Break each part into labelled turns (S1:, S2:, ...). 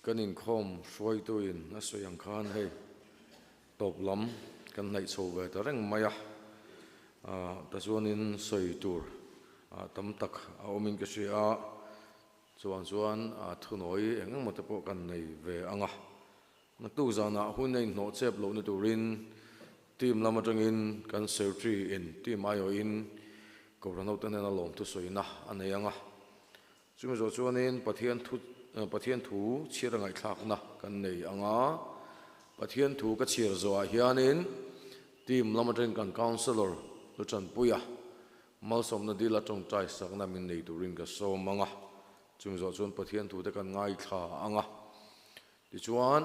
S1: Kan inkhawm hruaituin a sawi ang khan hei tawp lam kan hnaih chho ve ta reng mai a, tichuanin sawi tur tam tak a awmin ka hria a, chuvang chuan thunawi eng engmaw te pawh kan nei ve ang a. Naktuk zanah hun a inhnawh chep lohna turin team lam atangin kan secretary in team aiawhin Kohhran hote hnena lawmthu sawina a nei ang a. Chumi zawh chuanin Pathian thu Pathian thu chhiar a ngaihthlakna kan nei ang a, Pathian thu ka chhiar zawhah hianin team lam atangin kan counsellor lu tanpui a, malsawmna dila tawngtai sakna min nei turin ka sawm ang a, chumi zawh chuan Pathian thu te kan ngaithla ang a. Tichuan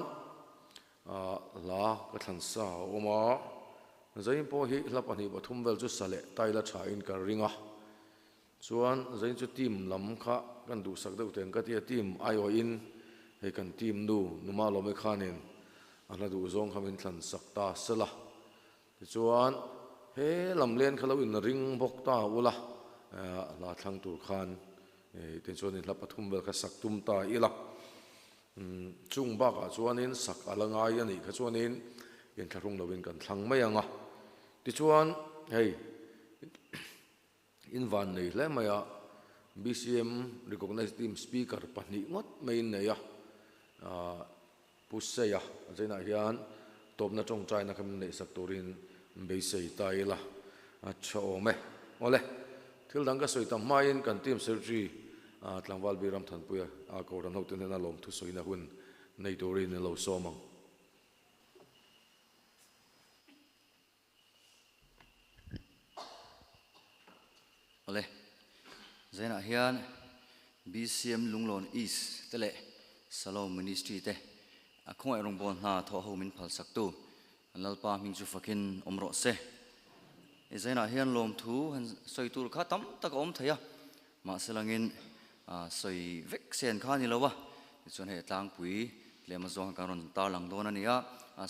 S1: hla ka thlan sa a awm a, zain pawh hi hla pahnih pathum vel chu sa leh taila thain ka ring a. Chuan zain chu team lam kha kan duhsak deuh teng ka ti a, team aiawhin hei kan team nu Numa Lawmi khanin a hla duh zawng kha min thlan sak ta sela. Tichuan he lam len kha lo in ring bawk ta ula, hla thlang tur khan tichuan in hla pathum vel kha sak tum ta ila. Chung bakah chuanin sak a la ngai a nih kha chuanin inthlahrung lovin kan thlang mai ang a. Tichuan hei. In van nei hle mai a, BCM Recognized Team Speaker pahnih ngawt mai in nei a, Pu Seia a zainah hian tawpna tawngtaina kha min neihsak turin beisei ta ila a tha awm e. Awle, thil dang ka sawi tam hmain kan Team Secretary Tlangval Biram Thanpuia Kohhran hote hnena lawmthu sawina hun nei turin i lo sawm ang.
S2: Awle, Zainah hian BCM Lunglawn East te leh Salom Ministry te a khawngaih rawngbâwl hna thawh ho min phalsaktu an Lalpa hming chu fakin awm rawh se. I Zainah hian lawmthu han sawi tur kha tam tak a awm thei a, mahse langin sawi vek sen kha a ni lo a, tichuan hei tlangpui tlem azawng kha kan rawn tarlang dawn a ni a,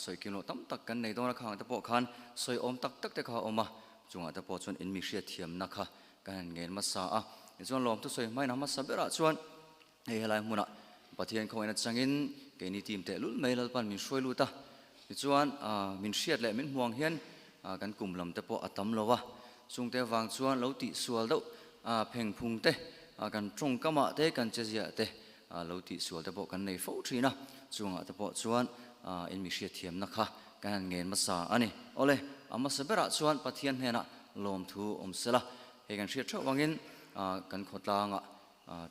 S2: sawi kim loh tam tak kan nei dawn a, khang te pawh khan sawi awm tak tak te kha a awm a, chungah te pawh chuan in mi hriatthiamna kha kan han ngen hmasa a, tichuan lawmthu sawi hmain a hmasa berah chuan hei helai hmunah Pathian khawngaihna changin keini team tehlul mai Lalpan min hruai lut a, tichuan min hriat leh min hmuang hian kan kum lam te pawh a tam lo a, chungte avang chuan lo tihsual deuh phengphung te, kan tawngkamah te, kan cheziah te lo tihsual te pawh kan nei fo thin a, chungah te pawh chuan in mi hriatthiamna kha kan han ngen hmasa a ni. Awle, a hmasa berah chuan Pathian hnenah lawmthu awm sela, hei kan hriat theuh angin kan khawtlangah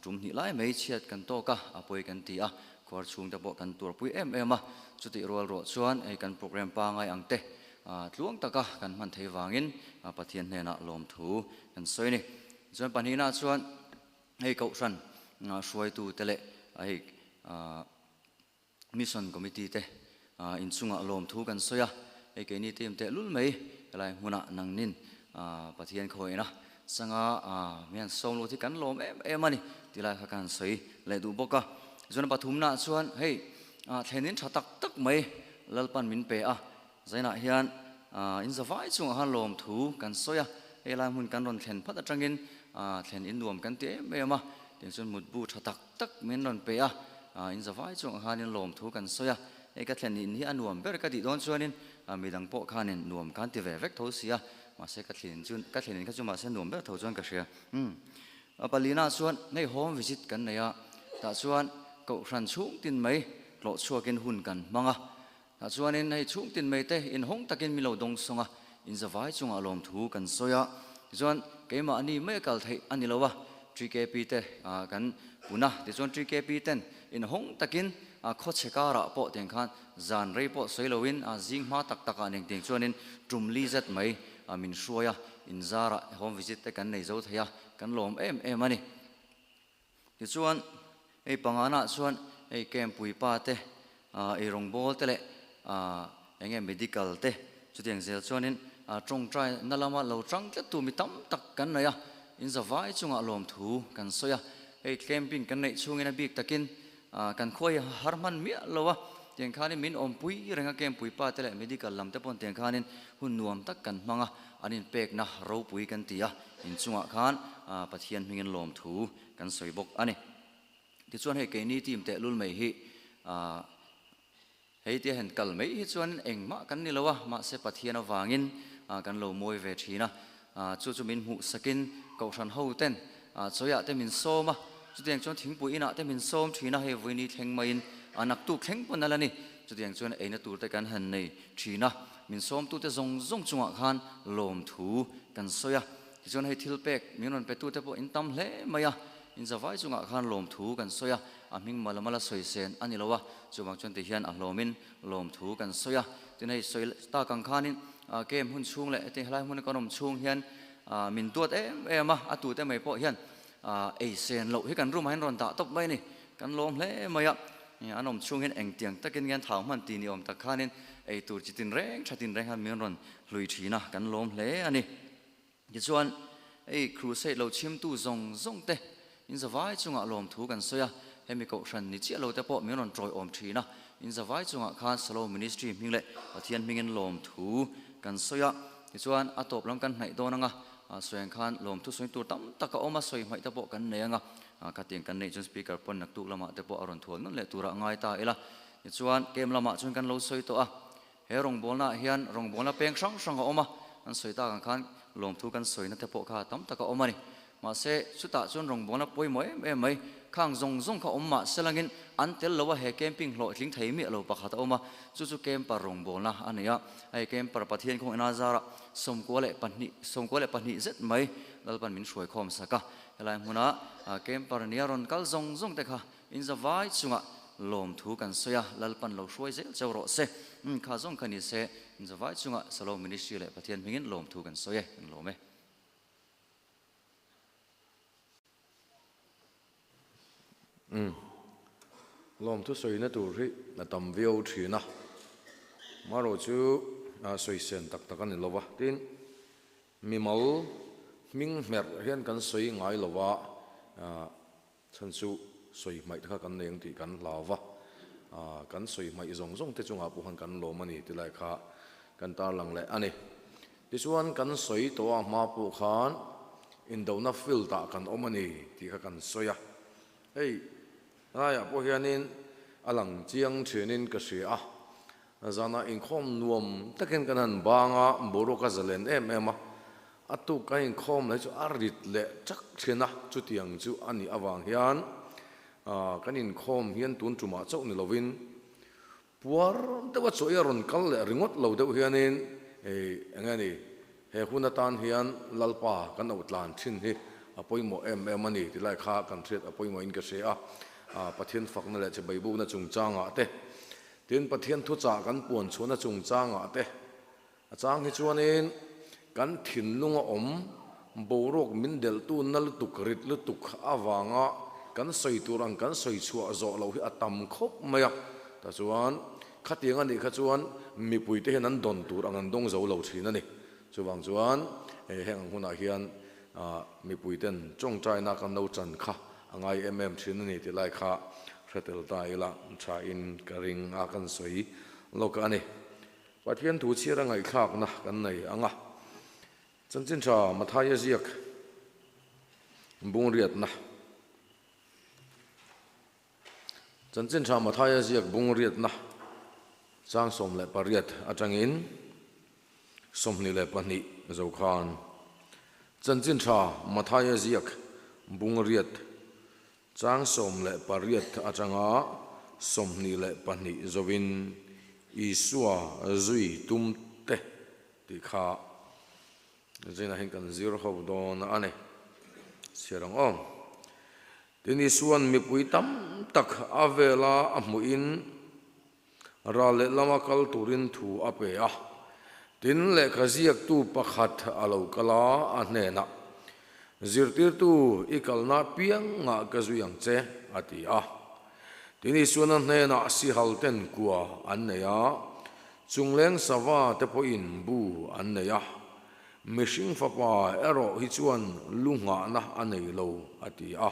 S2: Tum hnih lai mai chhiat kan tawk a, a pawi kan ti a, khuar chhungte pawh kan tuarpui em em a, chutih rual ruah chuan hei kan program pangai ang te tluang taka kan hman thei vangin Pathian hnenah lawmthu kan sawi a ni. Chuan pahnihna chuan hei Kohhran hruaitu te leh hei Mission Committee te inchungah lawmthu kan sawi a, hei keini team tehlul mai helai hmunah nangnin Pathian khawihna changa mian sawm lut hi kan lawm em em a ni tih lai kha ka han sawi leh duh bawk a. Tichuan pathumnaah chuan hei thlenin tha tak tak mai Lalpan min pe a, zainah hian in zavai chungah khan lawmthu kan sawi a, hei lai hmun kan rawn thlen phat atangin thlen in nuam kan ti em em a, tichuan mutbu tha tak tak min rawn pe a, in zavai chuangah khanin lawmthu kan sawi a, hei ka thlen in hi a nuam ber ka tih dawn chuanin midang pawh khanin nuam khan ti ve vek tho si a, mahse ka thlen chu ka thlen in kha chu mahse nuam ber tho chuan ka hria. Umm palina chuan hei home visit kan nei a, tah chuan kohhran chhung tin mai hlawh chhuakin hun kan hmang a, tah chuanin hei chhung tin mai te inhawng takin min lo dawng sawng a, in zavai chungah lawmthu kan sawi a, tichuan keimahni mai a kal theih a ni lo a, TKP te kan pun a, tichuan TKP ten inhawng takin khawchhe karah pawh tiang khan zan rei pawh sawi loin zing hma tak takah nen tiang chuanin tum li zet mai min hruai a, inzarah home visit te kan nei zo thei a, kan lawm em em a ni. Tichuan, hei panganah chuan hei camp puipa te, ei rawngbâwl te leh eng nge medical te chutiang zel chuanin tawngtaina lama lo tang tlattu mi tam tak kan nei a, in zavai chungah lawmthu kan sawi a. Hei camping kan neih chhungin a bik takin kan khuai har hman miah lo a, tiang khanin min awmpui reng a camp puipa te leh medical lam te paw'n tiang khanin hun nuam tak kan hmang a, an inpekna ropui kan ti a, inchungah khan Pathian hmingin lawmthu kan sawi bawk a ni. Tichuan hei keini team tehlul mai hi Hei tia han kal mai hi chuan engmah kan ni lo a, mahse Pathian avangin kan lo mawi ve thin a, chu chu min hmuh sakin Kohhran ho ten chawiah te min sawm a, chutiang chuan thingpui inah te min sawm thin a, hei vawiini thleng maiin a naktuk thleng pawn a la ni, chutiang chuan eina tur te kan han nei thin a, min sawmtute zawng zawng chungah khan lawmthu kan sawi a, tichuan hei thil pek min rawn petute pawh in tam hle mai a, in zavai chungah khan lawmthu kan sawi a. A hming mala mala sawi sen a ni lo a, chuvang chuan ti hian a hlawmin lawmthu kan sawi a. Tin hei sawi tak ang khanin game hun chhung leh heti helai hmuna kan awm chhung hian min duat em em a, a tute mai pawh hian ei sen loh hi kan room ah hian rawn dah tawp mai a ni. Kan lawm hle mai a, an awm chhung hian engtiang takin nge an thau hman ti ni awm tak khanin ei tur chi tin reng tha tin reng khan min rawn hlui thin a, kan lawm hle a ni. Tichuan, hei crusade lo chhimtu zawng zawng te in zavai chungah lawmthu kan sawi a, hemi kohhran ni chiah lo te pawh min rawn tawiawm thin a, in zavai chungah khan Shalom Ministry hming leh Pathian hmingin lawmthu kan sawi a. Tichuan, a tawp lam kan hnaih dawn anga sawi ang khan lawmthu sawi tur tam tak a awm a, sawi hmaih te pawh kan nei anga, khatiang kan neih chuan speaker pawn naktuk lamah te pawh a rawn thual nawn leh turah ngai ta ila. Tichuan, camp lamah chuan kan lo sawi tawh a. He rawngbawlnaah hian rawngbawlna peng hrang hrang a awm a, an sawi tak ang khan lawmthu kan sawina te pawh kha tam tak a awm a ni. Mahse, chutah chuan rawngbawlna pawimawh em em mai, khang zawng zawng kha awm mah se langin an tel lo a, he camping hlawhtling thei miah lo pakhat a awm a, chu chu camper rawngbawlna a ni a. Hei camper Pathian khawngaihna zarah 92 zet mai Lalpan min hruai khawm sak a, helai hmuna camper nia rawn kal zawng zawng te kha In zavai chungah lawmthu kan sawi a, Lalpan lo hruai zel cheu rawh se. Umm kha zawng kha ni se, in zavai chungah Shalom Ministry leh Pathian hmingin lawmthu kan sawi e, kan lawm e.
S1: Umm lawmthu sawina tur hi a tam viau thin a, marawh chu sawi sen tak tak a ni lo va, tin mimal hming hmerh hian kan sawi ngai lo va, Chhan chu sawi hmaih te kha kan nei ang tih kan hlau va, kan sawi hmaih zawng zawng te chungah pawh khan kan lawm a ni ti lai kha kan tarlang leh a ni. Tichuan kan sawi tawh a hma pawh khan indona field ah kan awm a ni tih kha kan sawi a, hei laiah pawh hianin a lang chiang thinin ka hria a, zanah inkhawm nuam takin kan han bang a, boruak a zalen em em a, A tuk kan inkhawm lai chu a rit leh chak thin a, chutiang chu a nih avang hian kan inkhawm hian tun tumah chauh ni lovin puar deuha chaw i a rawn kal leh ringawt lo deuh hianin eng nge ni he hun atan hian Lalpa kan auh tlan thin hi a pawimawh em em a ni ti lai kha kan hriat a pawimawhin ka hria a, Pathian fakna leh chibaibukna chungchangah te, tin Pathian thuchah kan puan chhuahna chungchangah te, A chang hi chuanin kan thinlung a awm, boruak min delhtu na lutuk, rit lutuk avanga kan sawi tur ang kan sawi chhuah zawh loh hi a tam khawp mai a. Tah chuan khatiang a nih kha chuan mipuite hian an dawn tur ang an dawng zo lo thin a ni. Chuvang chuan heng ang hunah hian mipuiten tawngtaina kan lo chan kha a ngai em em thin a ni tih lai kha hre tel ta ila thain ka ring a kan sawi lawk a ni. Pathian thu chhiar a ngaihthlakna kan nei ang a, Chanchin Tha Mathaia ziak bungriatna Chanchin Tha Mathaia ziak bungriatna chang 18 atangin 22 zo khan Chanchin Tha Mathaia ziak bungriat Chang 18 atanga 22 zovin Isua zui tum te tih kha zinah hian kan zir ho dawn a ni. Chhiar ang aw. Tin Isua'n mipui tam tak a vela a hmuhin ral lehlama kal turin thu a pe a. Tin, lehkha ziaktu pakhat a lo kal a, a hnenah, Zirtirtu, i kalna apiangah ka zui ang che, a ti a. Tin, Isuan a hnenah sihal ten kua an nei a, chungleng sava te pawhin bu an nei a, mihring fapa erawh hi chuan lu nghahna a nei lo, a ti a.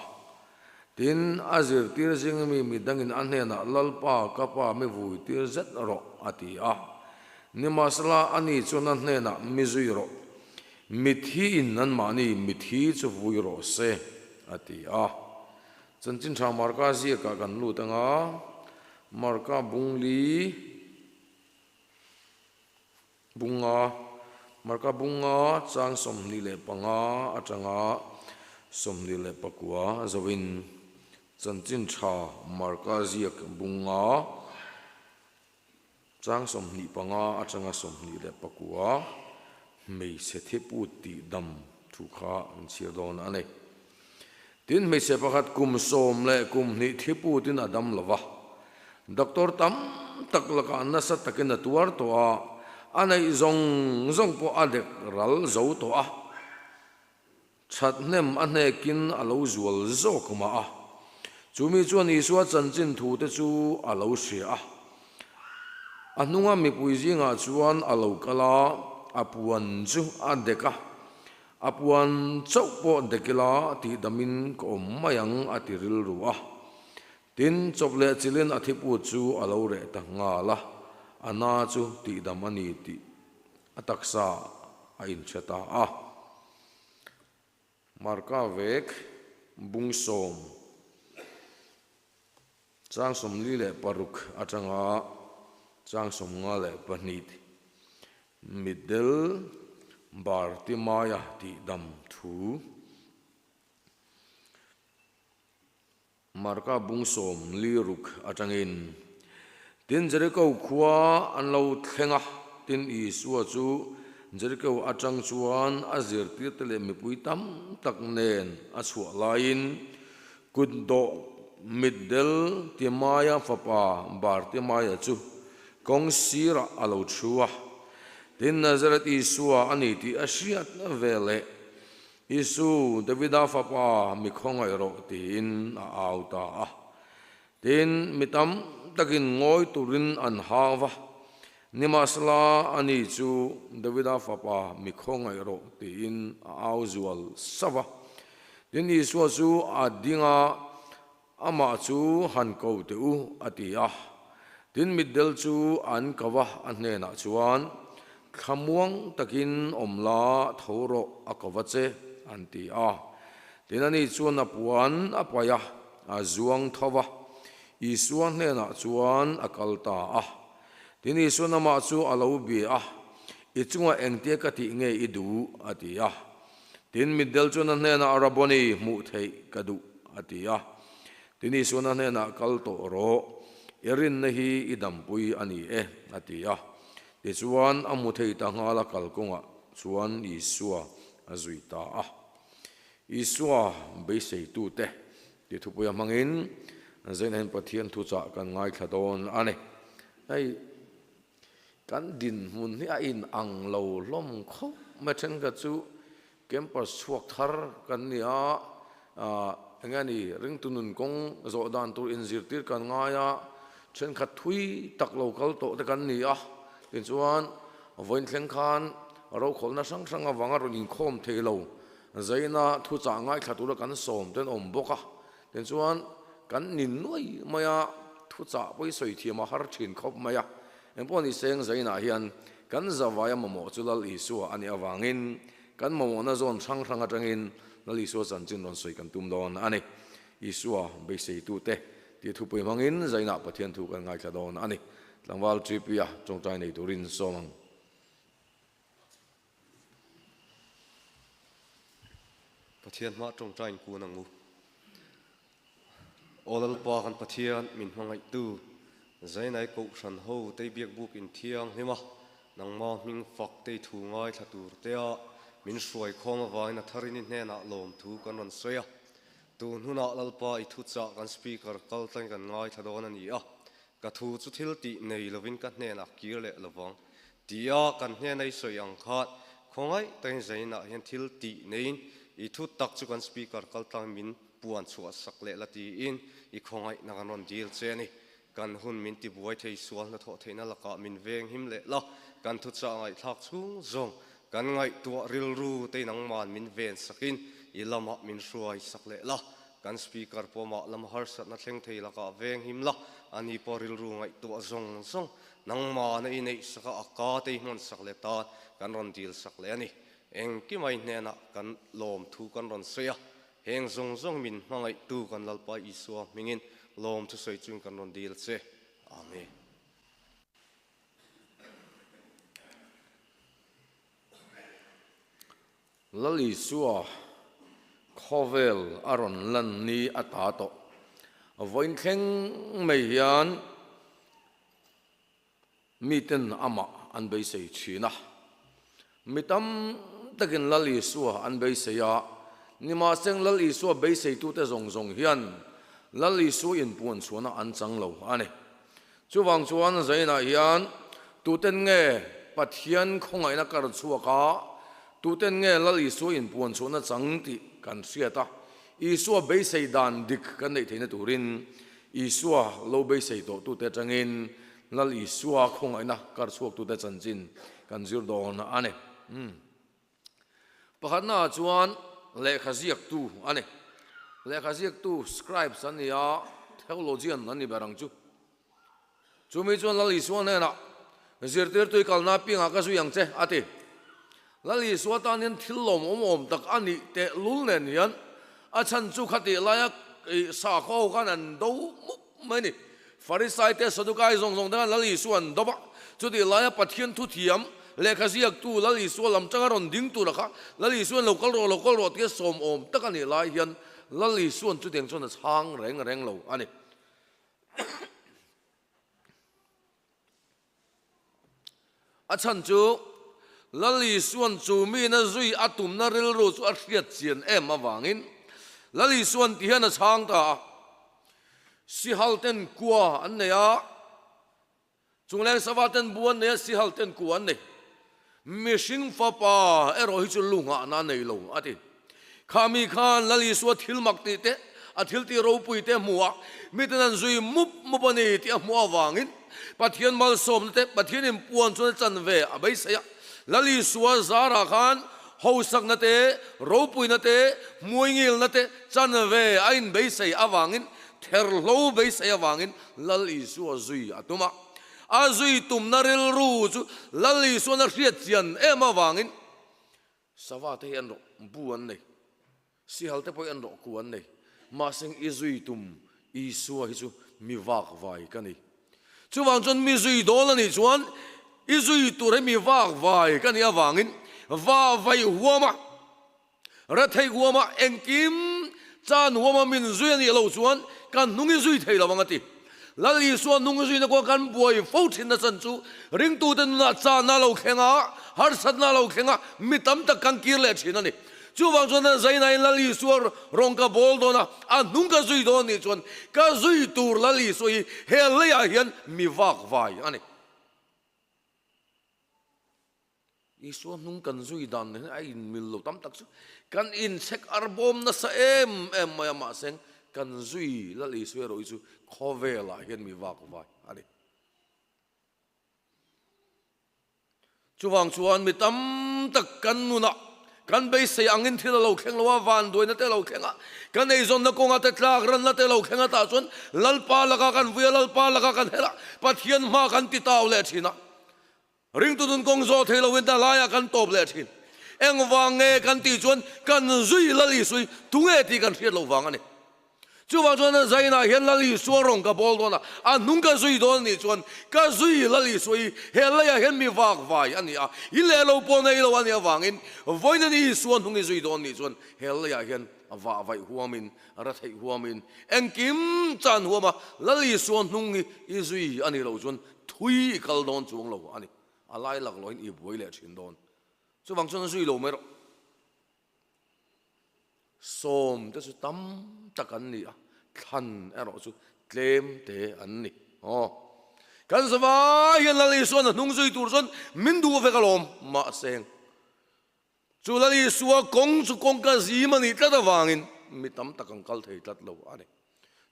S1: Tin, a zirtir zing mi midangin a hnenah, Lalpa, ka pa mi vuitir zet rawh, a ti a. Nimahsela, ani chuan a hnenah, Mi zui rawh. Mithiin anmahni mithi chu vui rawh se, a ti a. Chanchin Tha Marka ziakah kan lut ang a, Marka bung li bunga Marka bunga chang 25 atanga 29 zawin chanchin tha Marka ziak bunga chang 25 atanga 29 hmeichhe thipu tih dam thu kha an chhiar dawn a ni. Tin hmeichhe pakhat kum 12 thipu tin a dam lova. Doctor tam tak lakah nasa takin a tuar tawh a, a neih zawng zawng pawh a dek ral zo tawh a. That hnem a hnekin a lo zual zawk mah a. Chumi chuan Isua chanchin thu te chu a lo hria a. A hnunga mipui zingah chuan a lo kal a, a puan chu a dek a. A puan chauh pawh dek ila tih damin ka awm mai ang a ti rilru a. Tin, chawp leh chilin a thipu chu a lo reh ta nghal a, a na chu tih dam a ni tih a taksa a inhre ta a. Marka vek bung 10 chang 46 atanga chang 52 mitdel Bartimaia tih dam thu. Marka bung 16 atangin tin Jericho khua an lo thleng a, tin Isua chu Jericho atang chuan a zirtir te leh mipui tam tak nen a chhuah laiin kut dawh mitdel Timaia fapa Bartimaia chu kawng sirah a lo thu a, tin Nazareth Isua a ni tih a hriat veleh Isu, Davida fapa, mi khawngaih rawh tiin a au ta a. Tin, mi tam takin ngawi turin an hau va, nimahsela ani chu Davida fapa, mi khawngaih rawh tiin a au zual sauh va. Tin, Isua chu a ding a, amah chu han ko teh u a ti a. Tin, mitdel chu an ko va, a hnenah chuan, Thlamuang takin awm la tho rawh a ko va che an ti a. Tin, ani chuan a puan a paih a, a zuang tho va, Isua hnenah chuan a kal ta a. Tin, Isuan amah chu a lo bia a, I chungah engtia ka tih nge i duh? a ti a. Tin, mitdel chuan a hnenah, Rabboni, hmuh theih ka duh, a ti a. Tin, Isuan a hnenah, Kal tawh rawh, i rinna hi i dampui a ni e, a ti a. Tichuan, a hmu thei ta nghal a kalkawngah chuan Isua a zui ta a. Isua beiseitute ti thupui a hmangin Zainahin Pathian thuchah kan ngaithla dawn a ni. Hei. Kan dinhmun hi a in ang lo hlawm khawp mai thenkhat chu campus chhuak thar kan ni a, eng nge ni ringtu nun kawng zawh dan tur inzirtir kan ngai a, thenkhat thui tak lo kal tawh te kan ni a, tichuan vawiin thleng khan rokhawlhna hrang hrang avanga rawn inkhawm thei lo zaina thuchah ngaithla tura kan sawm te an awm bawk a, tichuan kan nin nuai mai a, thuchah pawh hi sawi thiam a har thin khawp mai a. Engpawh ni seng zainah hian kan zavaia mamawh chu Lal Isua a nih avangin kan mamawhna zawn hrang hrang atangin Lal Isua chanchin rawn sawi kan tum dawn a ni. Isua beiseitute tih thupui hmangin zainah Pathian thu kan ngaithla dawn a ni. Tlangval Tripia tawngtai nei turin sawm ang.
S3: Pathian hma tawngtai in kun ang u. Aw Lalpa kan Pathian min hmangaihtu, Zainai Kohhran ho tei biakbuk in thianghlim a, nangma hming fak tei thu ngaithla tur tea min hruai khawm avangin a tharin i hnenah lawmthu kan rawn sawi a. Tun hunah Lalpa i thuchah kan speaker kal tlangin kan ngaithla dawn a ni a, ka thu chu thil tih nei lovin ka hnenah kir leh lovang tia kan hnena i sawi ang khan khawngaih takin Zainah hian thil tih neiin i thu tak chu kan speaker kal tlangin min puan chhuah sak leh la tiin i khawngaihna kan rawn dil che a ni. Kan hun min tibuai thei sual hnathawh theihna lakah min veng him leh la, kan thuchah ngaihthlak chhung zawng kan ngaihtuah rilru te nangman min ven sakin i lamah min hruai sak leh la, kan speaker pawmah lam harsatna thleng thei lakah veng him la, ani pawh rilru ngaihtuah zawng zawng nangmana i neih saka a ka te i hman sak leh tan kan rawn dil sak leh a ni. Engkimai hnenah kan lawmthu kan rawn sawi a, Heng zawng zawng min hmangaihtu kan Lalpa Isua hmingin lawm thusawi chuin kan rawn dil che. Amen.
S1: Lal Isua khawvel a rawn lan ni a ta tawh. Vawiin thleng mai hian miten amah an beisei thin a. Mi tam takin Lal Isua an beisei a, nimahseng Lal Isua beiseitute zawng zawng hian Lal Isua inpuanchhuahna an chang lo a ni. Chuvang chuan Zainah hian tuten nge Pathian khawngaihna kar chhuak a, tuten nge Lal Isua inpuanchhuahna chang tih kan hriat a, Isua beisei dan dik kan neih theihna turin Isua lo beisei tawhtute atangin Lal Isua khawngaihna kar chhuaktute chanchin kan zir dawn a ni. Pakhatnaah chuan lehkha ziaktu a ni. Lehkha ziaktu scribes an ni a, theologian an ni ber ang chu. Chumi chuan Lal Isua hnenah, Zirtirtu i kalna apiangah ka zui ang che, a ti. Lal Isua tan hian thil lawmawm awm tak a nih tehlul nen hian a chhan chu khatih laia sakhaw ho khan an do mup mai a ni. Farisai te Sadukai zawng zawng te khan Lal Isua an dawp a, chutih laia Pathian thuthiam lehkha ziaktu Lal Isua lam tanga rawn ding tura kha Lal Isuain lo kal rawh, lo kal rawh tia sawm awm tak a nih lai hian Lal Isua'n chutiang chuan a chhang reng reng lo a ni. A chhan chu Lal Isua'n chu miin a zui a tumna rilru chu a hriat chian em avangin Lal Isua'n ti hian a chhang ta a, Sihal ten kua an nei a, chungleng sava ten bu an nei a, sihal ten kua an nei. Mihring fapa erawh hi chu lu nghahna a nei lo, a ti. Kha mi khan Lal Isua thil mak tih te, a thil tih ropui te hmu a, miten an zui mup mup a ni tih a hmuh avangin Pathian malsawmna te, Pathian inpuan chuan a chan ve a beisei a. Lal Isua zarah khan hosakna te, ropuina te, hmuingilna te chan ve a inbeisei avangin, therhlo beisei avangin Lal Isua zui a tum a. A zui tumna rilru chu Lal Isuan a hriat chian em avangin sava te hi an rawh bu an nei, sihal te pawh hi an rawh ku an nei. Mahse i zui tum Isua hi chu mi vak vai ka ni. Chuvang chuan mi zui dawn a nih chuan i zui tur hi mi vak vai ka nih avangin va vai huama Retheih huama engkim chan huama min zui a nih loh chuan kan hnung i zui thei lo ang a ti. Lal Isua hnung i zuina kawng kan buai fo thinna chan chu ringtute nunah channa a lo thleng a, harsatna a lo thleng a, mi tam tak kan kir leh thin a ni. Chuvang chuan Zainain Lal Isua rawng ka bawl dawn a, a hnung ka zui dawn nih chuan ka zui tur Lal Isua hi he leiah hian mi vak vai a ni. Isua hnung kan zui dan nen hian a inmil lo tam tak chu kan inchhek ar bawm nasa em em mai a, mahse kan zui Lal Isua erawh hi chu khawvelah hian mi vak vai a ni. Chuvang chuan mi tam tak kan nunah kan beisei angin thil a lo thleng lo a, vanduaina te a lo thleng a, kan eizawnna kawnga te tlak ranna te a lo thleng a, tah chuan Lalpa lakah kan vui a, Lalpa lakah kan helh a, Pathian hma kan ti tau leh thin a. Ringtu nun kawng zawh thei loin ta laiah kan tawp leh thin. Engvang nge kan tih chuan kan zui Lal Isui tunge tih kan hriat loh vang a ni. Chuvang chuan Zainah hian Lal Isua rawng ka bawl dawn a, a hnung ka zui dawn a nih chuan ka zui Lal Isua hi he leiah hian mi vak vai a ni a, i leh lo pawh nei lo a nih avangin vawiin a ni Isua hnung i zui dawn a nih chuan he leiah hian vah vaih huamin, ra theih huamin, engkim chan huama Lal Isua hnung hi i zui a nih loh chuan Thui i kal dawn chuang lo a ni. A lai lak lohin i buai leh thin dawn. Chuvang chuan a zui lo mai rawh. Sawm te chu tam tak an ni a, thlan erawh chu tlem te an ni. Aw. Kan zavai hian Lal Isua'n a hnung zui tur chuan min duh vek alawm, mahse chu Lal Isua kawng chu kawngka zim a nih tlat avangin mi tam tak an kal thei tlat lo a ni.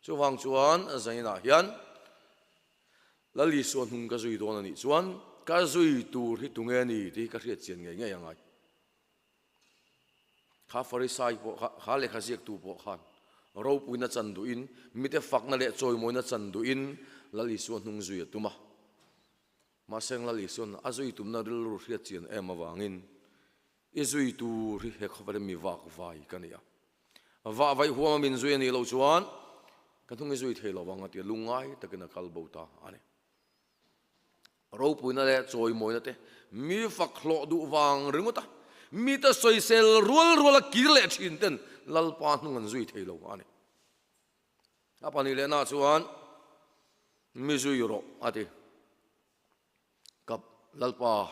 S1: Chuvang chuan zainah hian Lal Isua hnung ka zui dawn a nih chuan ka zui tur hi tunge a ni tih hi ka hriat chian ngei ngei a ngai. Kha Farisai pawh kha, kha lehkha ziaktu pawh khan ropuina chan duhin, mite fakna leh chawimawina chan duhin Lal Isua hnung zui a tum a. Mahse Lal Isua'n a zui tumna rilru hriat chian em avangin i zui tur hi he khawvel mi vak vai ka ni a. Vah vaih huama min zui a nih loh chuan ka hnung i zui thei lo ang a ti a, lungngai takin a kal bo ta a ni. Ropuina leh chawimawina te mi fak hlawh duh vang ringawt a, mite sawisel rual rual a kir leh thin ten Lalpa hnung an zui thei lo a ni. A pahnih lehna chuan mi zui rawh a ti. Ka Lalpa,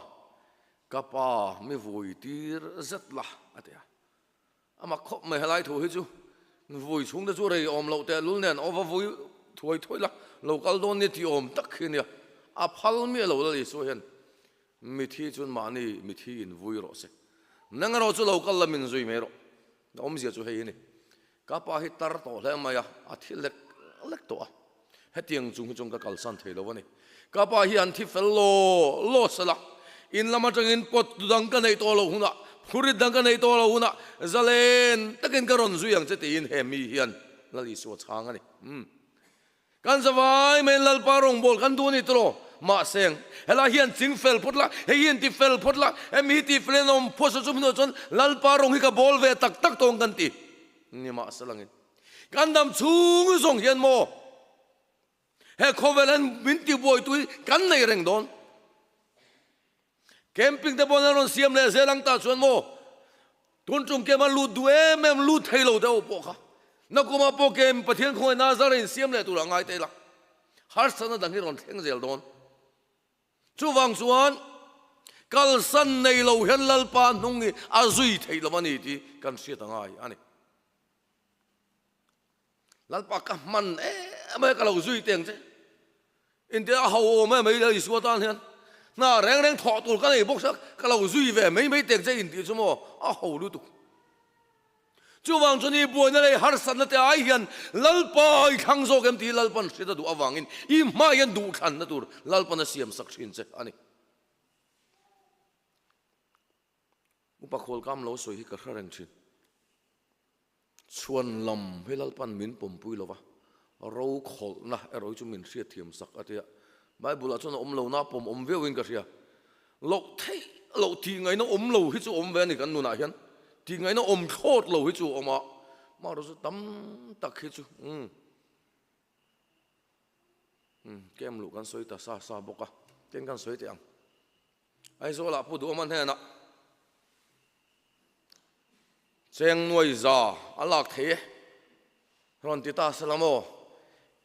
S1: ka pa mi vui tir zet la a ti a. Amah khawp mai helai thu hi chu vui chhung te chu rei awm loh teh lul nen aw va vui thuai thuai la, lo kal dawn ni tih awm tak hi nia. A phal miah lo Lal Isua hian mithi chuan mahni mithi in vui rawh se. Nang erawh chu lo kal la min zui mai rawh. A awmzia chu hei hi ni. Ka pa hi tar tawh hle mai a, a thi lek lek tawh a. Hetiang chung hi chuan ka kalsan thei lo a ni. Ka pa hi an thi fel law law sela, in lam atangin pawt dang ka neih tawh loh hunah, phurit dang ka neih tawh loh hunah zalen takin ka rawn zui ang che tiin he mi hian Lal Isua chhang a ni. Umm. Kan zavai maiin Lalpa rawngbâwl kan duh a ni tawh. Mahse, helai hian ching fel phawt la, hei hi inti fel phawt la, hemi hi tih felin a awm phawt sa chumi hnuah chuan Lalpa rawng hi ka bâwl ve tak tak tawng kan ti. Nimahse langin kan dam chhung zawng hian maw he khawvel hian min tibuaitu hi kan nei reng dawn. Camping te pawh an rawn siam leh zel ang tah chuan maw tun tum kem a lut duh em em lut thei lo deuh pawh kha nakuma pawh kem Pathian khawngaih Nazar in siam leh tur a ngai ta ila harsatna dang hi rawn thleng zel dawn. Chuvang chuan kalsan nei lo hian Lalpa hnung hi a zui theih lo a ni tih kan hriat a ngai a ni. Lalpa ka hman em mai ka lo zui teng che. Inte a ho awm em mai la Isua tan hian hna reng reng thawh tur ka nei bawk sia ka lo zui ve mai mai teng che intih chu maw a ho lutuk. Chuvang chuan i buaina leh harsatna te ai hian Lalpa i thlang zawk em tih Lalpan hriat a duh avangin i hma hian duhthlanna tur Lalpan a siam sak thin che a ni. Upa Khualkam lo sawi hi ka hre reng thin. Chhuan lam hi Lalpan min pawmpui lo va, ro khawlhna erawh hi chu min hriatthiam sak a tia. Bible-ah chuan a awm lo na pawm awm viauin ka hria. Loh theih loh tih ngaihna awm lo hi chu awm ve a ni kan nunah hian. Tih ngaihna awm thlawt lo hi chu a awm a, amaherawhchu tam tak hi chu umm umm kem luh kan sawi ta sa sa bawk a, ken kan sawi teh ang. Aizawlah Pu Duhawma hnenah Cheng nuai za a lak thei e, rawn ti ta sela maw?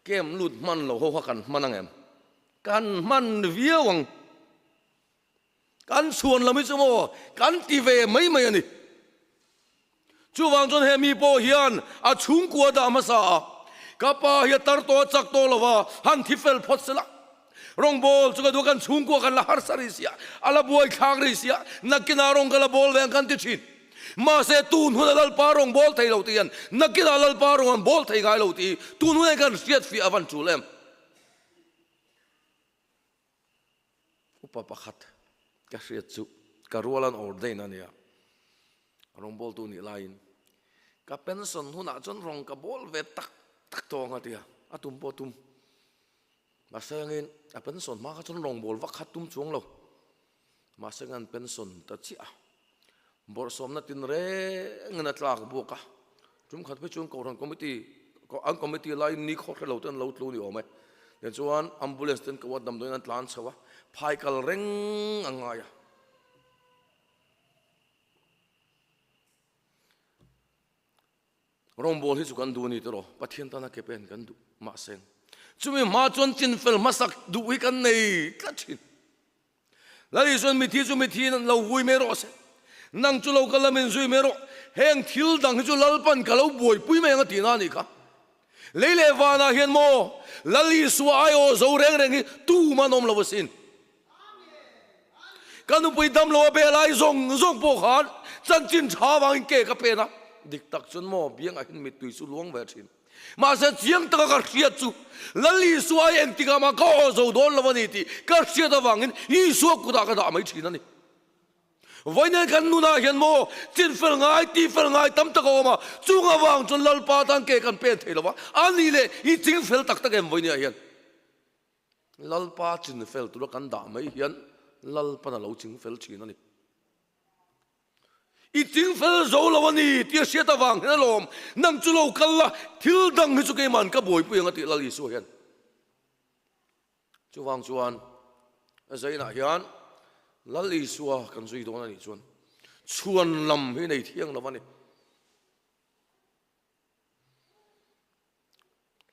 S1: Kem lut hman lo ho kha kan hman ang em? Kan hman viau ang. Kan chhuan lam hi chu maw kan ti ve mai mai a ni. Chuvang chuan he mi pawh hian a chhungkua dah hmasa a, ka pa hi a tar tawh a chak tawh lo va, han thi fel phawt sela. Rawngbâwl chu ka duh a, kan chhungkua kan la harsa rih sia, a la buaithlak rih sia, nakinah rawng ka la bâwl ve ang kan ti ṭhin. Mahse, tun huna Lalpa rawng bâwl thei lo tih hian nakinah Lalpa rawng an bâwl thei ngai lo tih hi tun hunah hian kan hriat fiah a van ṭul em? Upa pakhat ka hriat chu ka rual an ordain a nia, rawngbawltu nih laiin ka pension hunah chuan rawng ka bawl ve tak tak tawh ang a ti a, a tum pawh a tum. Mahse angin a pension hma kha chuan rawngbâwl vak kha tum chuang lo. Mahse an pension ta chiah a, bawrhsawmna tinrengin a tlak buak a, tum khat phei chuan Kohhran Committee, an committee laiin ni khaw hre lo ten an lo tlu ni awm e. Tichuan ambulance ten ko a damdawiin an tlan chho a, phai kal reng a ngai a. Rawngbâwl hi chu kan duh a ni tiraw, Pathian tana ke pen kan duh mahse chumi hma chuan chinfel hmasak duh hi kan nei tlat thin. Lal Isuan mithi chu mithi in lo vui mai rawh se, nang chu lo kal lamin zui mai rawh, heng thil dang hi chu Lalpan ka lo buaipui mai ang a tih na a nih kha. Lei leh vanah hian maw Lal Isua aiawh zo reng reng hi tumah an awm lo asin. Ka nupui damlo a bel ai zawng zawng pawh khan chanchin tha vangin ke ka pen a, dik tak chuan maw biangah hian mittui chu luang ve thin. Mahse chiang taka ka hriat chu Lal Isua ai engtikah mah ka aw zo dawn lo a ni tih ka hriat avangin Isua kutah ka dah mai thin a ni. Vawiin kan nunah hian maw chinfel ngai, tifel ngai tam tak a awm a, chung avang chuan Lalpa tan ke kan pen thei lo va, a ni leh i chingfel tak tak em vawiin hian? Lalpa chinfel tura kan dah mai hian Lalpan a lo chingfel thin a ni. I chingfel zo lo a ni tih a hriat avang hian alawm, nang chu lo kal la, thil dang hi chu keima'n ka buaipui ang a tih Lal Isua hian. Chuvang chuan. Zainah hian Lal Isua kan zui dawn a nih chuan chhuan lam hi nei thiang lo a ni.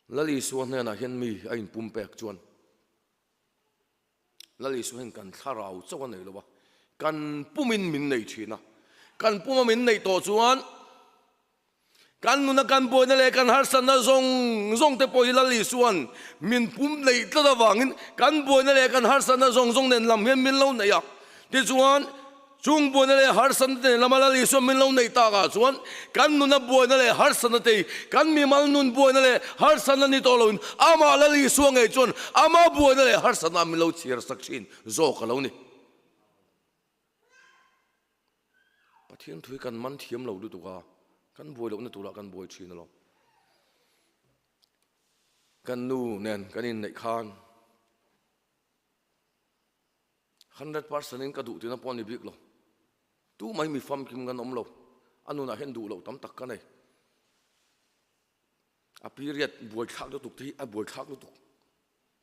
S1: Lal Isua hnenah hian mi a inpumpek chuan Lal Isua hian kan thlarau chauh a nei lo a, kan pumin min nei thin a. Kan puma min neih tawh chuan kan nuna kan buaina leh kan harsatna zawng zawng te pawh hi Lal Isua'n min pum neih tlat avangin kan buaina leh kan harsatna zawng zawng nen lam hian min lo neih a. Tichuan, chung buaina leh harsatna te nen lama Lal Isua min lo neih takah chuan kan nuna buaina leh harsatna te hi kan mimal nun buaina leh harsatna ni tawh loin amah Lal Isua ngei chuan ama buaina leh harsatna min lo chhiar sak thin zawk a lo ni. Pathian thu hi kan man thiam lo lutuk a, kan buai lohna turah kan buai thin alawm. Kan nu nen kan inneih khan 100% in ka duh tina pawh a ni bik lo. Tu mai mi famkim kan awm lo. A nunah hian duh loh tam tak ka nei. A period buaithlak lutuk te hi a buaithlak lutuk.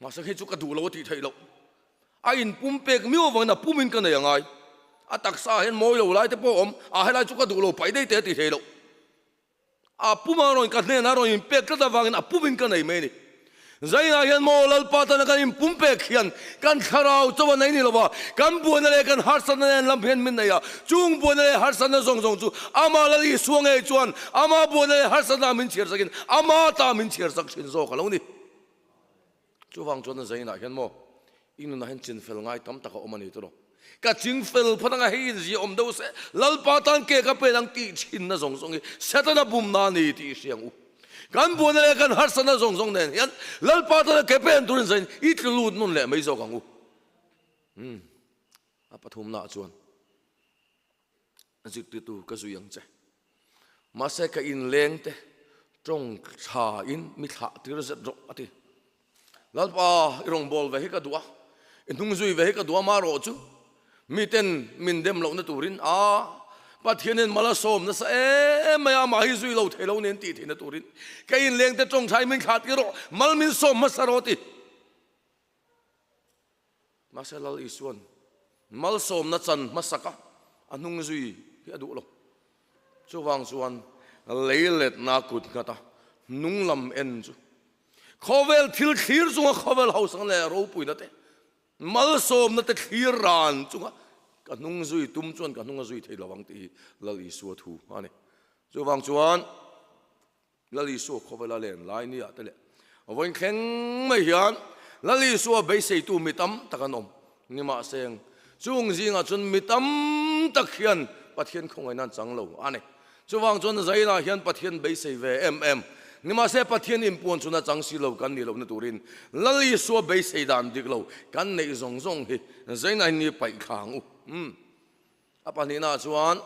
S1: Mahse hei chu ka duh lo a tih theih loh. A inpum pek miau avangin a pumin ka nei a ngai. A taksa ah hian mawi lo lai te pawh a awm, a helai chu ka duh lo paih daih teh a tih theih loh. A puma rawn ka hnenah rawn inpek tlat avangin a pumin ka nei mai a ni. Zainah hian maw Lalpa tana kan inpum pek hian kan thlarau chauh a nei ni lova, kan buaina leh kan harsatna nen lam hian min nei a, chung buaina leh harsatna zawng zawng chu Amah Lal Isua ngei chuan Ama buaina leh harsatna min chhiar sakin Ama ta min chhiar sak thin zawk a lo ni. Chuvang chuan a zainah hian maw i nunah hian chinfel ngai tam tak a awm a ni tawh. Ka chingfel phat anga hei inzia awm deuh se, Lalpa tan ke ka pen ang tih thinna zawng zawng hi Setana bumna a ni tih i hria ang u. Kan buaina leh kan harsatna zawng zawng nen hian Lalpa tana ke pen turin zain i tlu lut nun leh mai zawk ang u. Umm, a pathumnaah chuan zirtirtu ka zui ang che. Mahse ka inleng te tawng tha in mi thlah tir zet rawh a ti. Lalpa i rawngbâwl ve hi ka duh a, i hnung zui ve hi ka duh a marawh chu miten min dem lohna turin a Pathianin mal a sawm nasa em mai a, amah hi zui lo thei lo nen tih theihna turin ka inleng te tawng tha in min thlah tir rawh, mal min sawm hmasa rawh a ti. Mahse Lal Isua'n malsawmna chan hmasaka a hnung zui hi a duh lo. Chuvang chuan leiletna kut nghata hnung lam en chu khawvel thil thlir chunga khawvel hausakna leh ropuina te, malsawmna te thlir ran chunga ka hnung zui tum chuan ka hnung a zui thei lo ang tih hi Lal Isua thu a ni. Chuvang chuan Lal Isua khawvela len lai ni ah te leh vawiin thleng mai hian Lal Isua beiseitu mi tam tak an awm. Nimahseng, chung zingah chuan mi tam tak hian Pathian khawngaihna an chang lo a ni. Chuvang chuan Zainah hian Pathian beisei ve em em. Nimahse Pathian inpuan chuna chang si lo kan nih lohna turin Lal Isua beisei dan dik lo kan neih zawng zawng hi Zainah hi ni paih thla ang u. Umm. A pahnihnaah chuan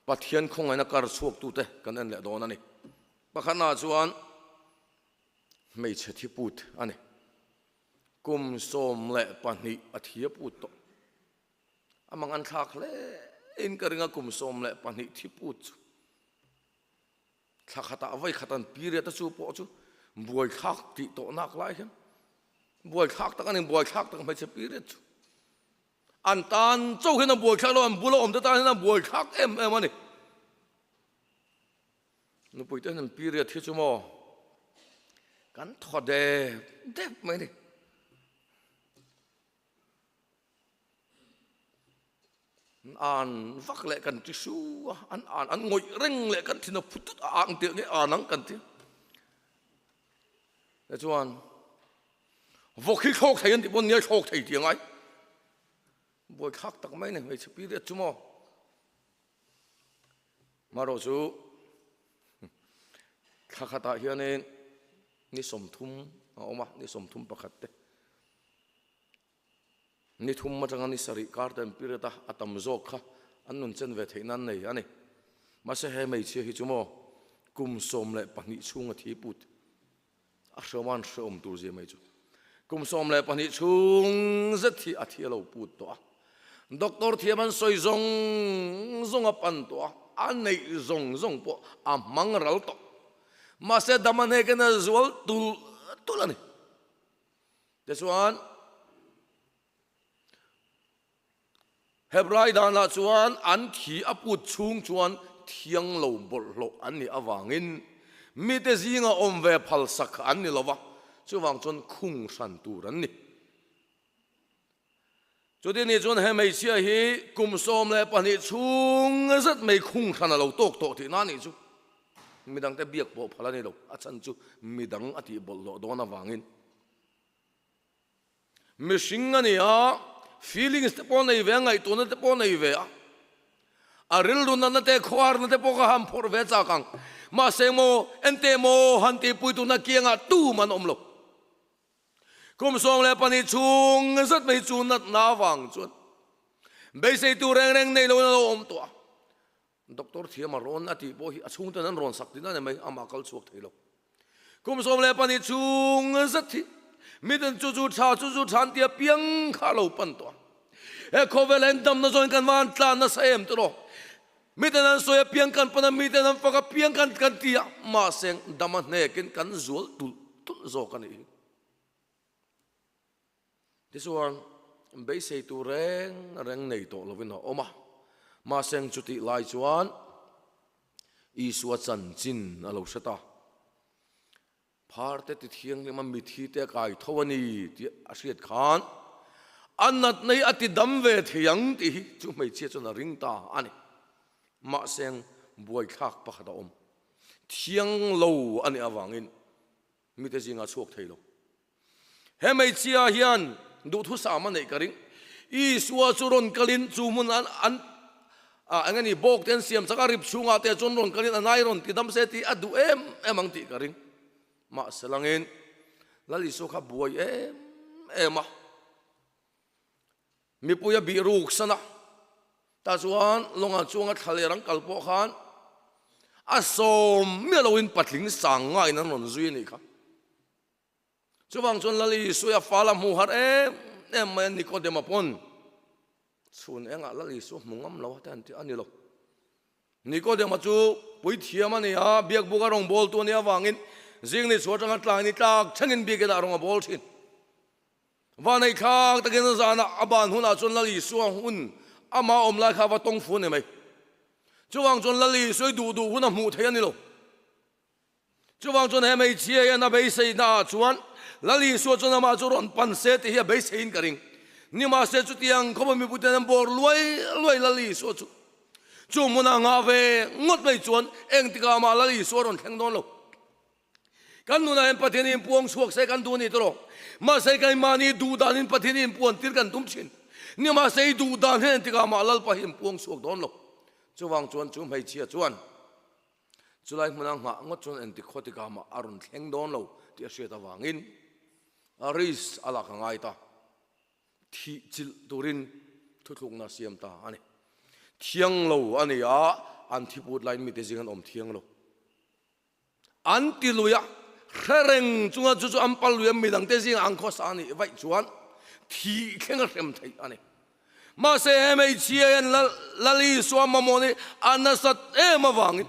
S1: Pathian khawngaihna kar chhuaktute kan en leh dawn a ni. Pakhatnaah chuan hmeichhe thi put a ni. Kum 12 a thi a put tawh. A mang an thlak hle in ka ring a kum 12 thi put chu. Thla khatah vawi khat an period a chu pawh chu buaithlak tih tawh nak lai hian buaithlak tak a ni, buaithlak tak hmeichhe period chu. An tan chauh hian a buaithlak lo, an bula awmte tan hian a buaithlak em em a ni. Nupui te hian an period hi chu maw kan thaw dep dep mai a ni. An vak leh kan ti su a, an an an ngawih reng leh kan thin a phu tut a ang tih nge an ang kan ti. Tichuan Vawk hi thlawk thei an tih pawn nia thlawk thei tih a ngai. Buaithlak tak mai a ni hmeichhe period chu maw. Marawh chu thla khatah hianin ni 30 a awm a, ni 31 te. Ni thum atanga ni sarih kar te an period a, a tam zawk kha an nun chen ve theih nan nei a ni. Mahse he hmeichhia hi chu maw kum 12 chhunga thi put. A hreawm an hreawm tur zia mai chu. Kum 12 chhung zet hi a thi a lo put tawh a. Doctor thiam an sawi zawng zawng a pan tawh a, a neih zawng zawng pawh a hmang ral tawh. Mahse dam a hnekin a zual tulh tulh a ni. Tichuan. Hebrai danah chuan an thi a put chhung chuan thiang lo bawlhhlawh an nih avangin mite zinga awm ve phalsak an ni lo va, chuvang chuan khung hran tur an ni. Chuti ni chuan he hmeichhia hi kum 12 chhung zet mai khung hran a lo tawk tawh tihna a nih chu. Midangte biak pawh phal a ni lo, a chhan chu midang a tih bawlhhlawh dawn avangin. Mihring a ni a, feelings te pawh a nei ve a, ngaihtuahna te pawh a nei ve a. A rilru natna te, khuarna te pawh ka han phawrh ve chak ang. Mahse maw, enteh maw han tihpui turna kiangah tum an awm lo. Kum 12 chhung zet mai chu natna avang chuan beisei tur reng reng nei loin a lo awm tawh a. Doctor thiam a rawn a tih pawh hi a chhungten an rawn sak tihna a ni mai, amah kal chhuak thei lo. Kum 12 chhung zet hi miten chu chu tha chu chu tha an tia piang kha a lo pan tawh a. He khawvela in damna zawngin kan van tlan nasa em tiraw? Miten an sawi a piang kan pan a, miten an fak a piang kan kan ti a, mahse dam a hnekin kan zual tulh tulh zawk a nih hi. Tichuan, beisei tur reng reng nei tawh lovin a awm a. Mahse, chutih lai chuan Isua chanchin a lo hre ta. Pharte ti thianghlim a mithi te a kai tho a ni tih a hriat khan a natna hi a ti dam ve thei ang tih hi chu hmeichhia chuan a ring ta a ni. Mahse, buaithlak pakhat a awm. Thiang lo a nih avangin mite zingah chhuak thei lo. He hmeichhia hian duhthusam a neih ka ring. Isua chu rawn kalin chu hmun an an a eng a ni bawk te an siam chak a, rip chhungah te chuan rawn kalin a nai rawn ti dam se tih a duh em em ang tih ka ring. Mahse langin Lal Isua kha buai em em a, mipui a bih ruk san a, tah chuan lawngah chuanga thla leh rang kal pawh khan a sawm miah loin patling sang ngaiin an rawn zui a nih kha. Chuvang chuan Lal Isua a fal a hmu har em em mai a, Nikodema pawn chhun engah Lal Isua hmu ngam lo a te an ti a ni lo. Nikodema chu puithiam a ni a, biakbuk a rawn bawl tu a nih avangin zing ni chhuah atanga tlai ni tlak thlengin biakinah a rawn a bawl thin. Vanei thlak takin a zanah a ban hunah chuan Lal Isua hun ama awm lai kha a va tawng fu a ni mai. Chuvang chuan Lal Isua i duh duh hun a hmuh theih a ni lo. Chuvang chuan he hmeichhia hian a beiseina ah chuan Lal Isua chuan amah chu rawn pan se tih hi a beiseiin ka ring. Nimahse chutiang khawpa mipuiten an bawr luai luai Lal Isua chu chu hmunah ngah ve ngawt mai chuan engtikah amah Lal Isua rawn thleng dawn lo. Kan nunah hian Pathian hi inpuang chhuak se kan duh a ni tawh lo. Mahse keimahni duh danin Pathian hi inpuan tir kan tum thin. Nimahse i duh dan hian engtikah amah Lalpa hi inpuang chhuak dawn lo. Chuvang chuan chu hmeichhia chuan Chulai hmuna nghah ngawt chuan engtik khaw tikah mah a rawn thleng dawn lo tih a hriat avangin a risk a lak a ngai ta. Thih chilh turin thuthlukna a siam ta a ni. Thiang lo a ni a, an thiput laiin mite zing an awm thiang lo. An ti lui a, hre reng chunga chu chu an pal lui a, midangte zingah an khawsa a nih vaih chuan thih thleng a hrem theih a ni. Mahse he hmeichhia hian Lal Isua mamawh nih a nasat em avangin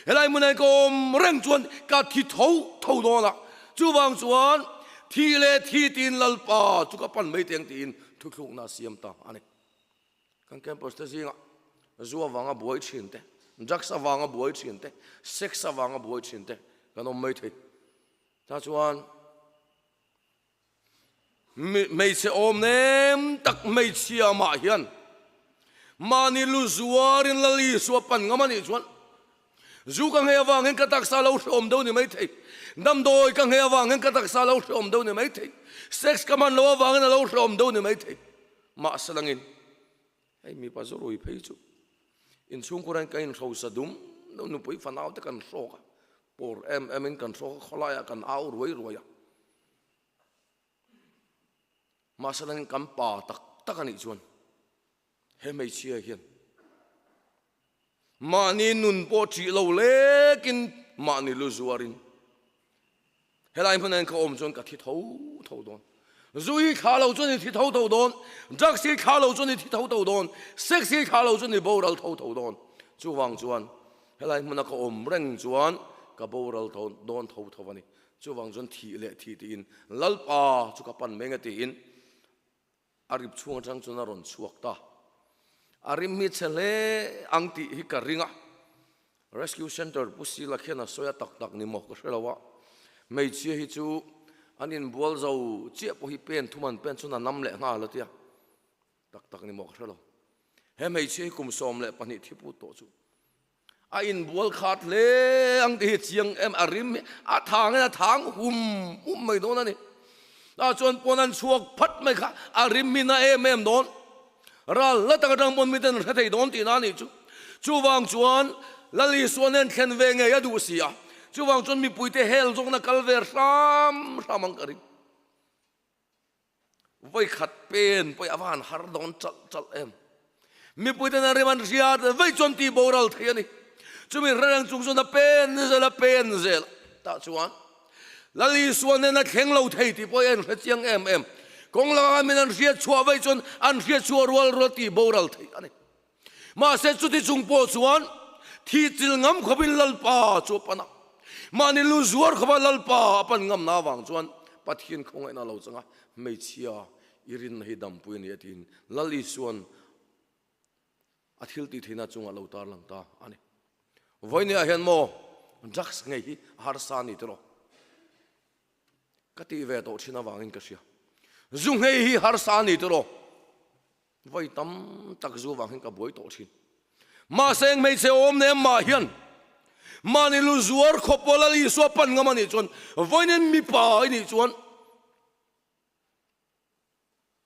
S1: helai hmunah hian ka awm reng chuan ka thi tho tho dawn a, chuvang chuan thi leh thi tiin Lalpa chu ka pan mai teng tiin thuthlukna a siam ta a ni. Kan campus te zingah zu avanga buai thin te, drugs avanga buai thin te, sex avanga buai thin te kan awm mai thei. Ta chuan Hmeichhe awm nem tak hmeichhia mah hian mahni lu zuarin Lal Isua pan ngam a nih chuan zu ka nghei avangin ka taksa lo hrehawm deuh ni maithei, damdawi ka nghei avangin ka taksa lo hrehawm deuh ni maithei, sex ka hman loh avangin a lo hrehawm deuh ni maithei. Mahse langin hei mipa zu rui phei chu inchhungkhur hian ka inhrosa dum deuh nupui fanau te kan hrawk a, pawr em em in kan hrawk a, khawlaiah kan au ruai ruai a. Mahse langin kan pa tak tak a nih chuan he hmeichhia hian mahni nun pawh ṭih lo lekin mahni lu zuarin helai hmunah hian ka awm chuan ka thi tho tho dawn. Zu hi thla lo chuan i thi tho tho dawn, drugs hi thla lo chuan i thi tho tho dawn, sex hi thla lo chuan i boral tho tho dawn. Chuvang chuan helai hmuna ka awm reng chuan ka boral dawn tho tho a ni. Chuvang chuan thih leh thih tiin Lalpa chu ka pan mai nge tiin a rip chhung atang chuan a rawn chhuak ta. A rim hi chhe hle ang tih hi ka ring a. Rescue Centre Pu Sila khian a sawi a tak tak ni maw ka hre lo a. Hmeichhia hi chu an inbual zo chiah pawh hi pen thum an pen chuan a nam leh nghal a tia. Tak tak ni maw ka hre lo. He hmeichhia hi kum 12 thi put tawh chu a inbual khat hle ang tih hi chiang em a rim hi a thang in a thang hum hum mai dawn a ni. Tah chuan pawn an chhuak phat mai kha a rim hi na em em dawn. Ral la tak atang pawn miten an hre thei dawn tihna a nih chu. Chuvang chuan Lal Isua nen thlen ve ngei a duh si a. Chuvang chuan mipuite hel zawkna kal ve hram hram ang ka ring. Vawikhat pen pawih a va han har dawn chalh chalh em. Mipuiten an rim an hriat vei chuan tih boral thei a ni. Chumi hrereng chung chuan a pen zel a pen zel a. Tah chuan Lal Isua nen a thleng lo thei tih pawh hi a inhre chiang em em. Kawng lakah min an hriat chhuah vei chuan an hriat chhuah rual rual tih boral thei a ni. Mahse chuti chung pawh chuan thih chil ngam khawpin Lalpa chu a pan a. Mahni lu zuar khawpa Lalpa a pan ngamna avang chuan Pathian khawngaihna a lo chang a, hmeichhia i rinna hi dampui a ni a tiin Lal Isua'n a thil tih theihna chungah lo tarlang ta a ni. Vawinia hian maw drugs ngei hi a harsa a ni tiraw? Ka tih ve tawh thin avangin ka hria. Zu nghei hi harsa a ni tiraw? Vawi tam tak zu avang hian ka buai tawh thin. Mahse hmeichhe awm nem mah hian mahni lu zuar khawp pawh Lal Isua pan ngam a nih chuan vawiin mipa i nih chuan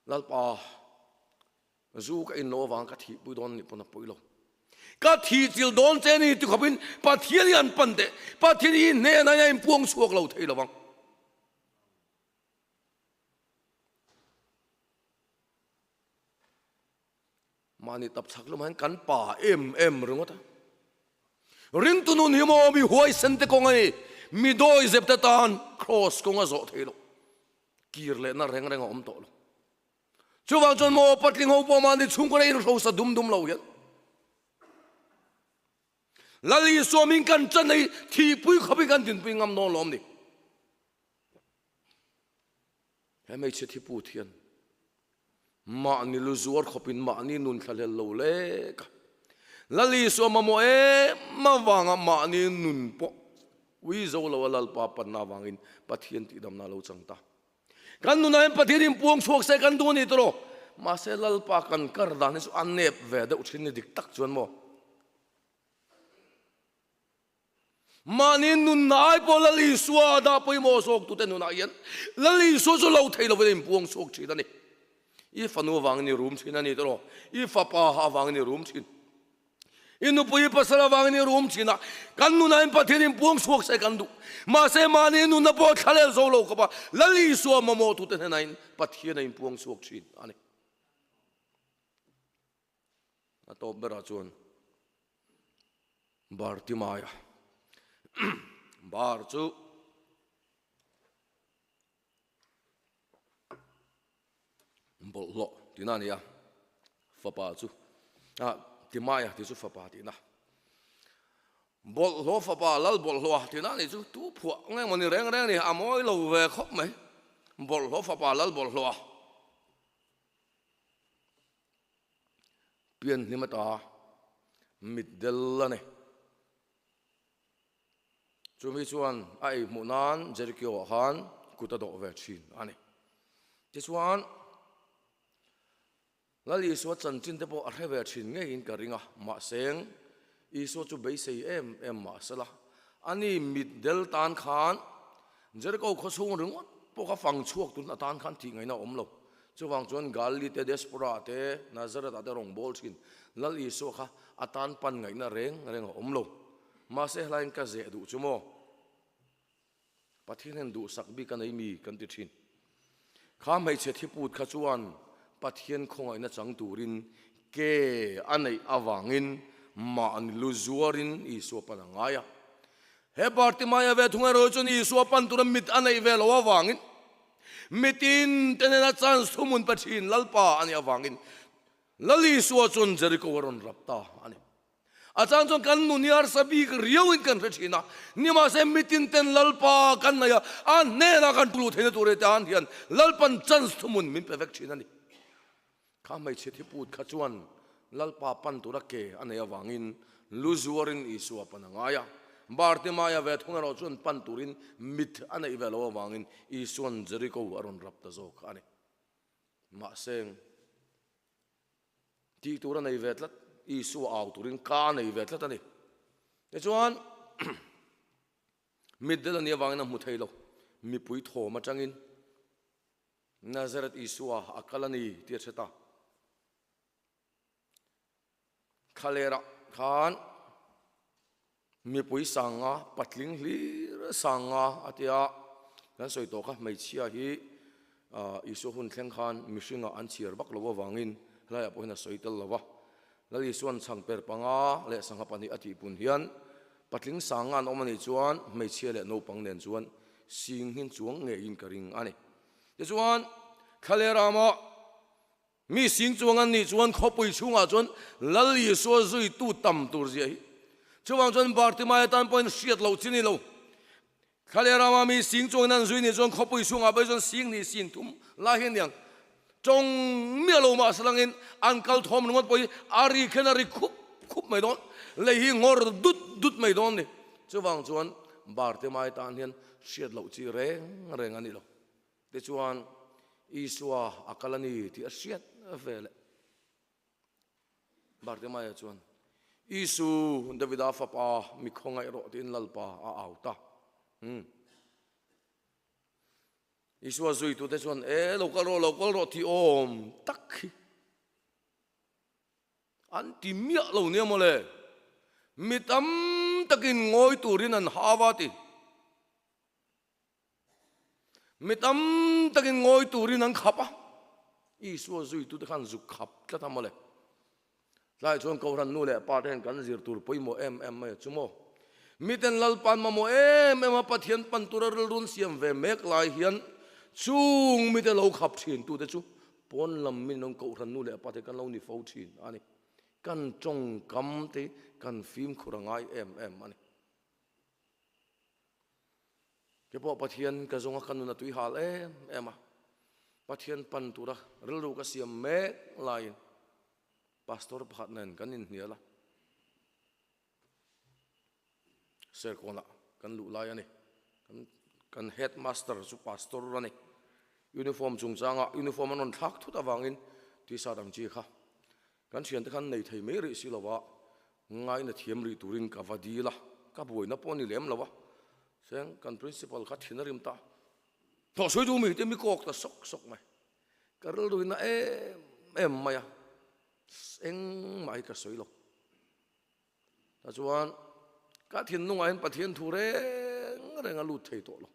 S1: Lalpa, zu ka in lo avang ka thihpui dawn nih pawn a pawi lo. Ka thih chil dawn che ni ti khawpin Pathian hi an pan teh. Pathian hi hnenah hian a inpuang chhuak lo thei lo vang. Mahni tap chhak lamah hian kan pa em em ringawt a. Ringtu nun hi maw mi huaisen te kawng a ni. Mi dawi zep te tan kraws kawng a zawh thei lo. Kir lehna reng reng a awm tawh lo. Chuvang chuan maw patling ho pawh mahni chhungkaw in hrosa dum dum lo hian Lal Isua min kan chan hi thihpui khawpin kan dinpui ngam dawn lawm ni. He hmeichhe thiput hian mahni lu zuar khawpin mahni nun thlahlel lo lek a. Lal Isua mamawh em avanga mahni nun pawh ui zo lo a Lalpa panna avangin Pathian tihdamna a lo chang ta. Kan nunah hian Pathian in puang chhuak se kan duh a ni tawh. Mahse Lalpa kan kar dan hi chu a nep ve deuh thin ni dik tak chuan maw. Mahni nunna ai pawh Lal Isua a dah pawimawh zawk tute nunah hian Lal Isua chu lo thei lovin a inpuang chhuak thin a ni. I fanu avangin i rum thin a ni tawh, i fapa avangin i rum thin, i nupui i pasal avangin i rum thin a, kan nunah hian Pathian inpuang chhuak se kan duh. Mahse mahni nunna pawh thlalel zo lo khawpa Lal Isua mamawh tute hnenah in Pathian a inpuang chhuak thin a ni. A tawp berah chuan Bartimaia bar chu bawlhhlawh tihna a ni a, fapa chu ah Timaia tih chu fapa tihna. Bawlhhlawh fapa lal bawlhhlawh tihna a nih chu tu phuah nge maw ni reng reng a ni, a mawi lo ve khawp mai. Bawlhhlawh fapa lal bawlhhlawh. Pian hlim ata mit del a ni. Chumi chuan a ei hmuh nan Jerikio ah khan kut a dawh ve thin a ni. Tichuan, Lal Isua chanchin te pawh a hre ve thin ngeiin ka ring a, mahse Isua chu beisei em em mah sela, ani mit del tan khan Jeriko khawchhung ringawt pawh kha fang chhuak tun atan khan tih ngaihna a awm lo. Chuvang chuan Galili te, Diaspora te, Nazareth ah te rawngbâwl thin Lal Isua kha atan pan ngaihna reng reng a awm lo. Mahse helaiin ka zeh duh chu maw? Pathian hian duhsak bik a nei mi kan ti thin. Kha hmeichhe thiput kha chuan Pathian khawngaihna chang turin ke a neih avangin mahni lu zuarin Isua pan a ngai a. He Bartimaia ve thung erawh chuan Isua pan tura mit a neih ve lo avangin mitin te nena chance thuhmun pe thin Lalpa a nih avangin Lal Isua chuan Jeriko a rawn rap ta a ni. A chang chuan kan nun hi harsa bik riauin kan hre thin a, nimahse mitin ten Lalpa kan nei a, a hnenah kan tulu theihna tur te an hian Lalpan chance thuhmun min pe vek thin a ni. Kha hmeichhe thiput kha chuan. Lalpa pan tura ke a neih avangin lu zuarin Isua pan a ngai a. Bartimaia ve thung erawh chuan pan turin mit a neih ve lo avangin Isua'n Jeriko a rawn rap ta zawk a ni. Mahse, tih tur a nei ve tlat, Isua au turin ka a nei ve tlat a ni. Tichuan, mitdel a nih avangin a hmu thei lo, mipui thawm atangin Nazareth Isua a kal a ni tih a hre ta. Thlalerah khan mipui sanga patling hlir sanga a tia kan sawi tawh kha hmeichhia hi Isua hun thleng khan mihringah an chhiar vak lo avangin helaiah pawh hian a sawi tel lo va. Lal Isua'n chhangper panga leh sangha pahnih a tihpun hian patling sanga an awm a nih chuan hmeichhia leh naupang nen chuan sing hin chuang ngeiin ka ring a ni. Tichuan Thlalerama Mi sing chuang an nih chuan khawpui chhungah chuan Lal Isua zuitu tam tur zia hi. Chuvang chuan Bartimaia tan pawhin hriat loh chi ni lo. Thlaleh rama mi sing chuangin an zui nih chuan khawpui chhungah pawh chuan sing nih sing thum lai hi aniang. Tawng miah lo mah salangin an kal thawm ringawt pawh hi a ri khen a ri khup khup mai dawn, lei hi ngawr dut dut mai dawn ni. Chuvang chuan Bartimaia tan hian hriat loh chi reng reng a ni lo. Tichuan, Isua a kal a ni tih a hriat ve leh. Bartimaia chuan, Isu, Davida fapa, mi khawngaih rawh tiin Lalpa a au ta. Hmm. Isua zuitute chuan, E, lo kal rawh, lo kal rawh tih awm tak hi. An ti miah lo nia mawle. Mi tam takin ngawi turin an hau a ti. Mi tam takin ngawi turin an khap a, Isua zuitute khan zuk khap tlat a mawle. Tlaiah chuan Kohhran nu leh pa te hian kan zir tur pawimawh em em mai a chu maw. Miten Lalpa'n mamawh em em a Pathian pan tura rilrun siam ve mek lai hian chung mite lo khap thin tute chu pawn lam min rawn Kohhran nu leh pa te kan lo ni fo thin a ni. Kan tawngkam te kan fimkhur a ngai em em a ni. Ke pawh Pathian ka zawnga ka nun a tui hal em em a, Pathian pan tura rilru ka siam mek laiin Pastor pakhat nen kan inhnial a, Serkawnah kan luh lai a ni. Kan headmaster chu Pastor a ni. Uniform chungchangah uniform an rawn thlak thut avangin t-shirt ang chi kha Kan thiante khan nei thei mai rih si lo a, ngaina thiam rih turin ka va dil a, ka buaina pawh a ni lem lo a, seng kan principal kha thin a rim ta, thawh sawi chu mi te mi kawk ta sawk sawk mai, ka rilru in a em em mai a, engmah hi ka sawi lo. Ta chuan ka thinlungah hian Pathian thu reng reng a lut thei tawh lo.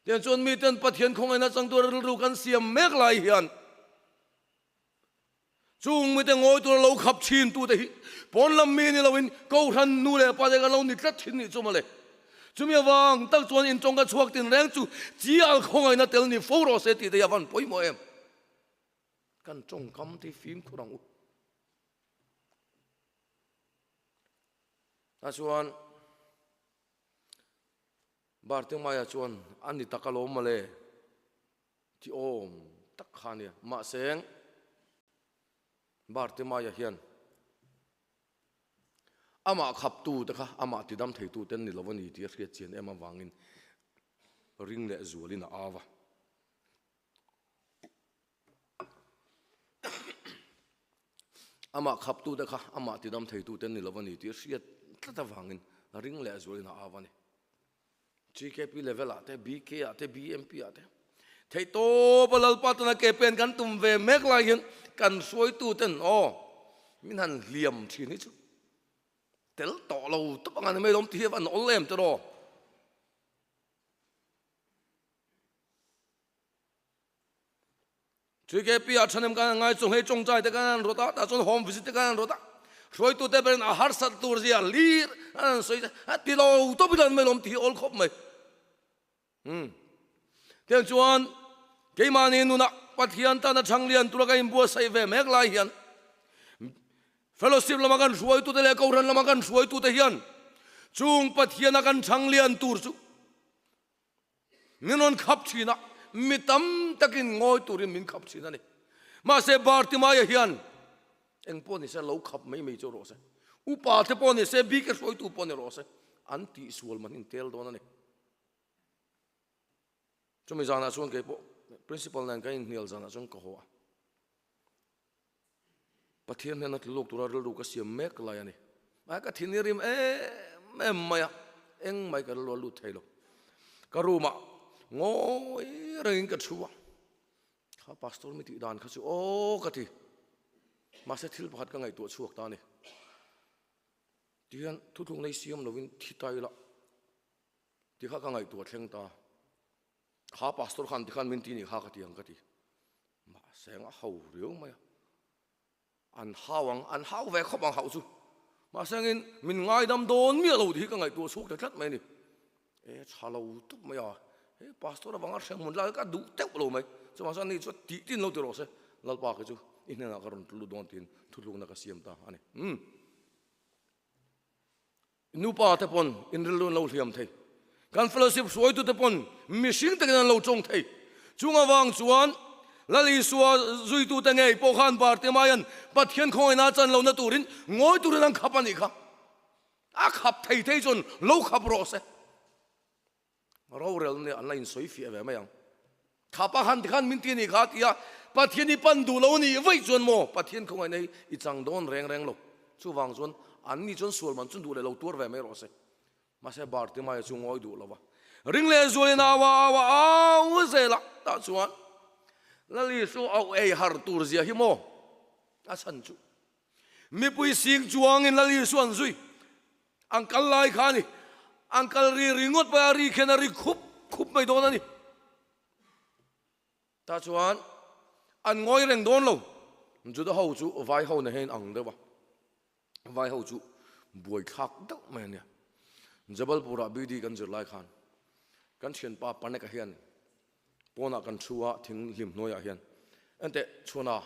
S1: Tiang chuan miten Pathian khawngaihna chang tura rilru kan siam mek lai hian Chung mite ngawi tura lo khap thin tute hi pawn lam mi ni loin Kohhran nu leh pa te kan lo ni tlat thin nih chu mawle. Chumi avang tak chuan intawng ka chhuak tin reng chu chi al khawngaihna tel ni fo rawh se tih te hi a van pawimawh em. Kan tawngkam te hi fimkhur ang u. Tah chuan Bartimaia chuan a ni tak alawm mawle. Ti awm tak kha nia. Mahse, Bartimaia hian amah khaptu te kha amah tidam theitu te an ni lo a ni tih a hriat chian em avangin ring leh zualin a au a. Amah khaptu te kha amah tidam theitu te an ni lo a ni tih a hriat tlat avangin ring leh zualin a au a ni. GKP level ah te, BK ah te, BMP ah te theihtawp a Lalpa tuna ke pen kan tum ve mek lai hian kan hruaitu ten aw min han hliam thin hi chu tel tawh lo tawp ang a ni mai lawm ti hi an awl em tiraw. GKP ah thanem kan an ngai chu hei tawngtai te kan an rawt a tah chuan home visit te kan an rawt a hruaitu te berin a harsat tur zia lir an an sawi a ti lo tawp in an mai lawm ti hi awl khawp mai hmm tiang chuan keimahni nunah Pathian tana thanglian tura ka inbuatsaih ve mek lai hian fellowship lama kan hruaitu te leh kohhran lama kan hruaitu te hian chung Pathiana kan thanglian tur chu Min rawn khap thin a, mi tam takin ngawi turin min khap thin a ni. Mahse Bartimaia hian Eng pawh ni se lo khap mai mai chu rawh se. Upa te pawh ni se, bike hruaitu pawh ni rawh se, an tihsual man in tel dawn a ni. Chumi zanah chuan kei pawh principal nen kan inhnial zanah chuan ka haw a. Pathian hnena tluluk tura rilru ka siam mek lai a ni. Mahse ka thin i rim em em mai a, eng mai ka rilru a lut thei lo. Ka room ah ngawi rengin ka thu a, kha pastor mi tih dan kha chu aw ka ti. Mahse thil pakhat ka ngaihtuah chhuak ta a ni. Tihian thuthlung nei siam lovin thi ta ila ti kha ka ngaihtuah thleng ta. Kha pastor khan tikhan min ti nih kha ka ti ang ka ti. Mahse a hau riau mai a. An hau ang, an hau ve khawp ang hauh chu. Mahse angin min ngaidam dawn miah lo tih hi ka ngaihtuah chhuak ta tlat mai a ni. E tha lo tuk mai a, he pastor avanga hreng hmun lai ka duh teuh lo mai. Chuvang chuan ani chu tih tin lo ti rawh se, Lalpa kha chu i hnenah ka rawn tlu dawn tiin thutlukna ka siam ta a ni. Umm. Nupa te pawn inrilru an lo hliam thei. Kan fellowship hruaitu te pawn mihring takin an lo tawng thei. Chung avang chuan Lal Isua zuitute ngei pawh khan Bartimaian Pathian khawngaihna chan lohna turin ngawi turin an khap a nih kha. A khap thei thei chuan lo khap rawh se. Rorelna nih an la insawi fiah ve mai ang. Thapa khan tikhan min ti a nih kha tia Pathian i pan duh lo a nih vaih chuan maw Pathian khawngaihna hi i chang dawn reng reng lo. Chuvang chuan an ni chuan sual man chu duh leh lo tuar ve mai rawh se. Mahse Bartimaia chu ngawi duh lo va. Ring leh zualin au a au a au zel a tah chuan Lal Isu auh ei har tur zia hi maw a chhan chu. Mipui sing chuangin Lal Isu an zui. An kal lai kha a ni. An kal ri ringawt mai a, ri khian a ri khup khup mai dawn a ni. Tah chuan an ngawi reng dawn lo. Juda ho chu vai ho nen hian ang deuh a, vai ho chu buaithlak deuh mai a nia. Jabalpur-ah BD kan zir lai khan kan thianpa Paneka hian Pawnah kan thu a, thing hlim hnuaiah hian enteh chhuana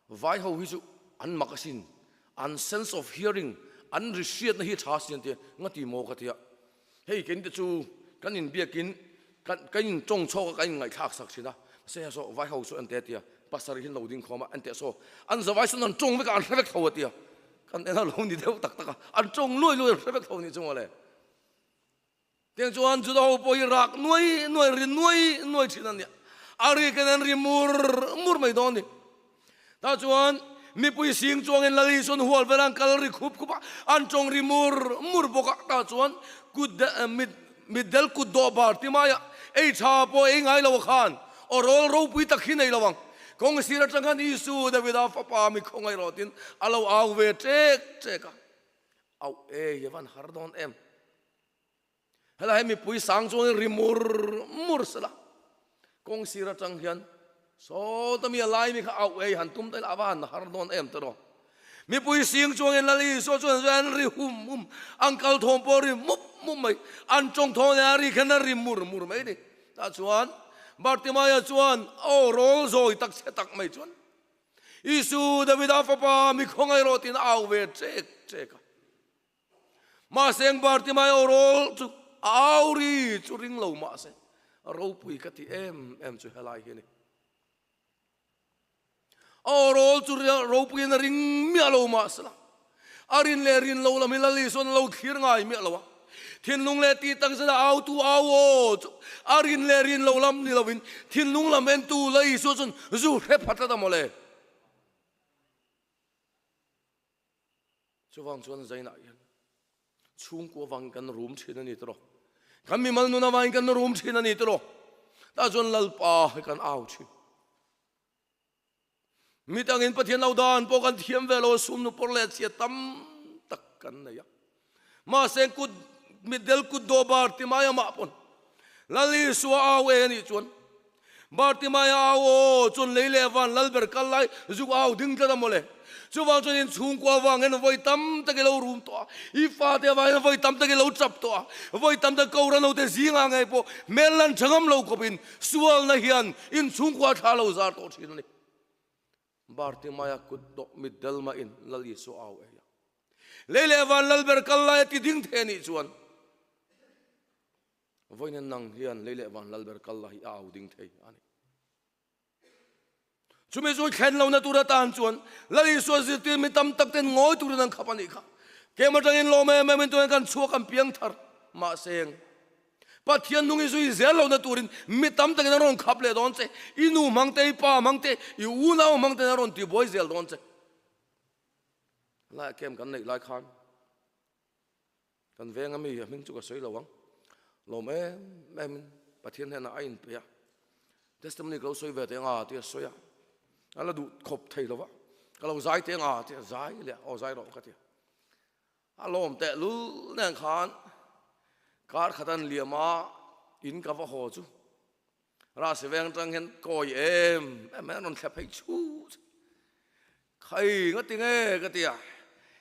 S1: vai ho hi chu an mak asin, an sense of hearing, an ri hriatna hi a tha asin an ti a, ngati maw ka ti a, hei keini te chu kan inbiakin kan kan intawng chhawk a kan inngaihthlak sak thin a, mahse hei saw vai ho chu enteh a ti a, pasarih hi an lo ding khawm a, enteh saw an zavai sawn an tawng vek a an hre vek tho a ti a, kan en a lo ni deuh tak tak a, an tawng luai luai an hre vek tho a nih chu mawle. Tiang chuan Juda ho pawh hi rak nuai nuai, ri nuai nuai thin a nia. A ri ken an ri mur mur mai dawn a ni. Tah chuan mipui sing chuangin Lal Isuan hual vel an kal ri khup khup a, an tawng ri mur mur bawk a. Tah chuan kut mit mitdel kut dawh bar ti mai a, ei tha pawh ei ngai lo a khan aw rawl ropui tak hi nei lo ang. Kawng sir atang khan Isu Davida fapa mi khawngaih rawh tiin a lo au ve ṭek ṭek a. Auh e, i van har dawn em? Helai hi mipui sang chuangin ri mur mur sela, kawng sir atang hian sawta mi a lai mi kha auh ei han tum ta ila a va han har dawn em tawh. Mipui sing chuangin Lal Isua chuan an ri hum hum, an kal thawm pawh ri mup mup mai, an tawng thawm leh a ri khan a ri mur mur mai a ni. Tah chuan Bartimaia chuan aw rawl zawi tak chhe tak mai chuan, Isu, Davida fapa, mi khawngaih rawh tiin a au ve ṭek ṭek a. Mahse eng Bartimai aw rawl chu a au ri chu ring lo mahse ropui ka ti em em chu helai hi a ni. A aw rawl chu ropuiin a ring miah lo mahse la a rin leh rin lo lam hi Lal Isuan a lo thlir ngai miah lo a. Thinlung leh tih tak zet a autu au aw chu a rin leh rin lo lam ni lovin thinlung lam entu Lal Isua chuan zu hre phat tlat a mawle. Chuvang chuan zainah hian chhungkua vangin kan rum thin a ni tawh. Kan mimal nun avangin kan rum thin a ni tawh. Tah chuan Lalpa hi kan au thin. Mitangin Pathian lo dan pawh kan thiam ve lo, sum nu pawr leh chhia tam tak kan nei a. Mahse kut mitdel kut dawh Bartimaia mah pawn Lal Isua au e a nih chuan Bartimaia au aw chuan lei leh van Lalber kal lai zuk au ding tlat a mawle. Chuvang chuan in chhungkua avangin vawi tam tak i lo rum tawh a, i fate avangin vawi tam tak i lo chap tawh a, vawi tam tak ko rano te zingah ngei pawh hmel lan tha ngam lo khawpin sualna hian in chhungkua thla lo zar tawh thin a ni. Bartimaia kut dawh mitdel mahin Lal Isua au ei a. Lei leh van Lalber kal lai a ti ding thei a nih chuan Vawiin nang hian lei leh van lalber kal la hi a au ding thei a ni. Chumi chu thlen lohna tur atan chuan Lal Isua zirtir mi tam tak ten ngawi turin an khap a nih kha. Kem atangin lawm em em in tunah kan chhuak an piang thar. Mahse, Pathian nung i zui zel lohna turin mi tam takin an rawn khap leh dawn che. I nu hmang te, i pa hmang te, i unau hmang ten an rawn tibuai zel dawn che. Lai kem kan neih lai khan kan veng ami a hming chu ka sawi lo ang. Lawm em em in Pathian hnenah a inpe a. Testimony ka lo sawi ve teh anga tia sawi a. A la duh khawp thei lo va. Ka lo zai teh anga tia zai leh aw zai rawh ka ti. A lawm teh lul nen khan kar khat an liam a, in ka va haw chu Rasi veng atang hian kawi em em an rawn thlep phei chu khai nga ti nge ka ti a,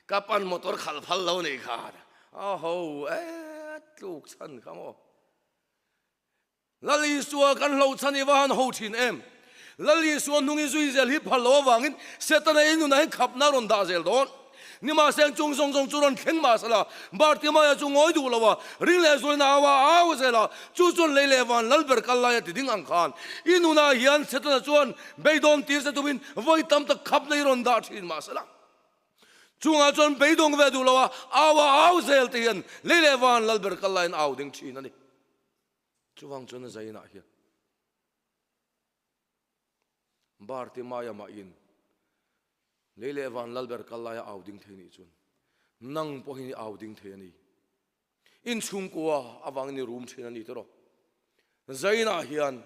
S1: ka pan motor khalh phal lo nih khan a ho e tluk chhan kha maw. Lal Isua kan hloh chhan i va han ho thin em? Lal Isua hnung i zui zel hi phal lo avangin Setana i nunah hian khapna a rawn dah zel dawn. Nimahseng chung zawng zawng chu rawn thleng mah sela, Bartimaia chu ngawi duh lo a, ring leh zualin a au a, a au zel a, chu chuan lei leh van lal ber kal lai a ti ding ang khan i nunah hian Setana chuan beidawn tir se tumin vawi tam tak khapna i rawn dah thin mah sela. Chungah chuan beidawng ve duh lo a, au a, au zel te hian lei leh van lal ber kal laiin a au ding thin a ni. Chuvang chuan a zainah hian Bartimaia mahin lei leh van lalber kal laia au ding thei nih chuan nang pawhin i au ding thei a ni. Inchhungkua avangin i rum thin a ni tawh. Zainah hian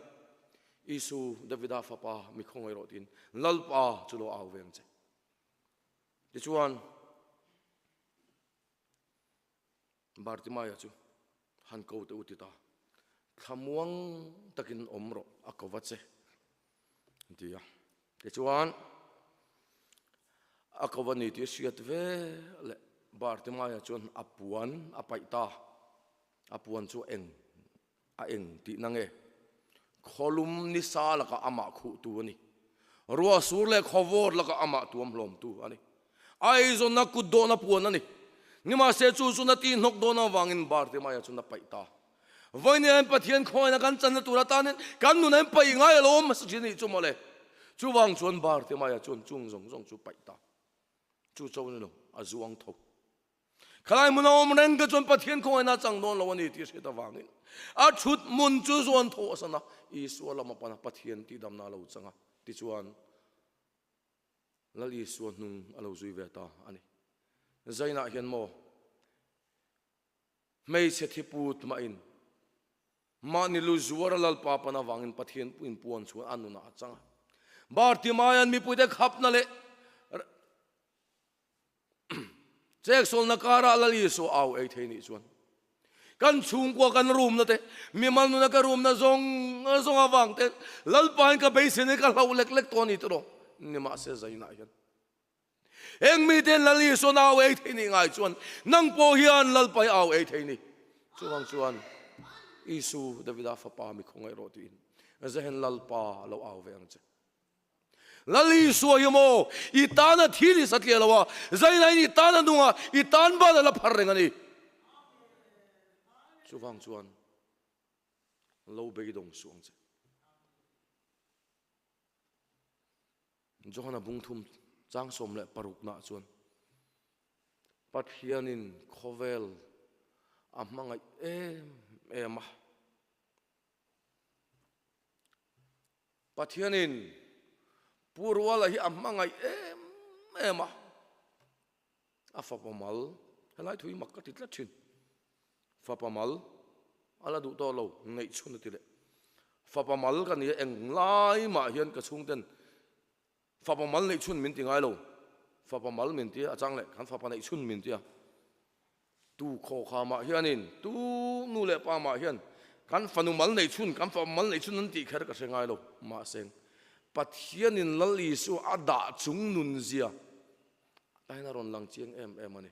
S1: Isu Davida fapa mi khawngaih rawh tiin Lalpa chu lo au ve ang che. Tichuan Bartimaia chu han ko teh u ti ta, thlamuang takin awm rawh a ko va che an ti a. Tichuan a ko va ni tih a hriat ve leh Bartimaia chuan a puan a paih ta, a puan chu eng a eng tihna nge? Khawlum nisa lakah amah khuhtu a ni. Ruah sur leh khawvawt lakah amah tuamhlawmtu a ni. A eizawnna kut dawhna puan a ni. Nimahse chu chu na tihhnawk dawn avangin Bartimaia chu na paih ta. Vawiin Pathian khawngaihna kan channa tur atanin kan nuna in paih ngai a lo awm hmasa thin a nih chu mawle. Chuvang chuan Bartimaia chuan chung zawng zawng chu paih ta. Chu cho ni lo, a zuang tho. Khalai hmun a awm reng te chuan Pathian khawngaihna a chang dawn lo a ni tih hriat avangin a thut hmun chu zuan tho a san a, Isua lam a pan a, Pathian tihdamna a lo chang a, tichuan Lal Isua hnung a lo zui ve ta a ni. Zainah hian maw hmeichhe thiput mahin mahni lu zuar a Lalpa pan avangin Pathian inpuan chuan a nunah a chang a. Bartimaian mipuite khapna leh Cheksualna karah Lal Isua au ei thei nih chuan kan chhungkua kan rumna te, mimal nuna ka rumna zawng zawng avang te Lalpain ka beisei nei ka hlauh lek lek tawh a ni tawh nimahse zainah hian heng miten Lal Isuan au ei thei nih ngai chuan nang pawh hian Lalpai au ei thei ni. Chuvang chuan Isu Davida fapa mi khawngaih rawh tiin Zehen Lalpa lo au ve ang che. Lal Isua hi maw i tana thil i satliah lo a, zainain i tana nung a, i tan ban a la phar reng a ni. Chuvang chuan lo beidawng suh ang che. Johana bungthum chang 16 nah chuan Pathianin khawvel a hmangaih em em a. Pathianin Pu Ruala hi a hmangaih em em a, a fapa mal, helai thu hi mak ka ti tlat thin, fapa mal a la duh tawh lo, ngaihchhun a ti leh. Fapa mal ka ni a, englai mah hian ka chhungten fapa mal neihchhun min ti ngai lo, fapa mal min ti a, a chang leh kan fapa neihchhun min ti a. Tu khawkha mah hianin, tu nu leh pa mah hian kan fanu mal nei chhun, kan fapa mal nei chhun an tih kher ka hre ngai lo. Mahse, Pathianin Lal Isua a dah chung nunzia a hian a rawn lang chiang em em a ni.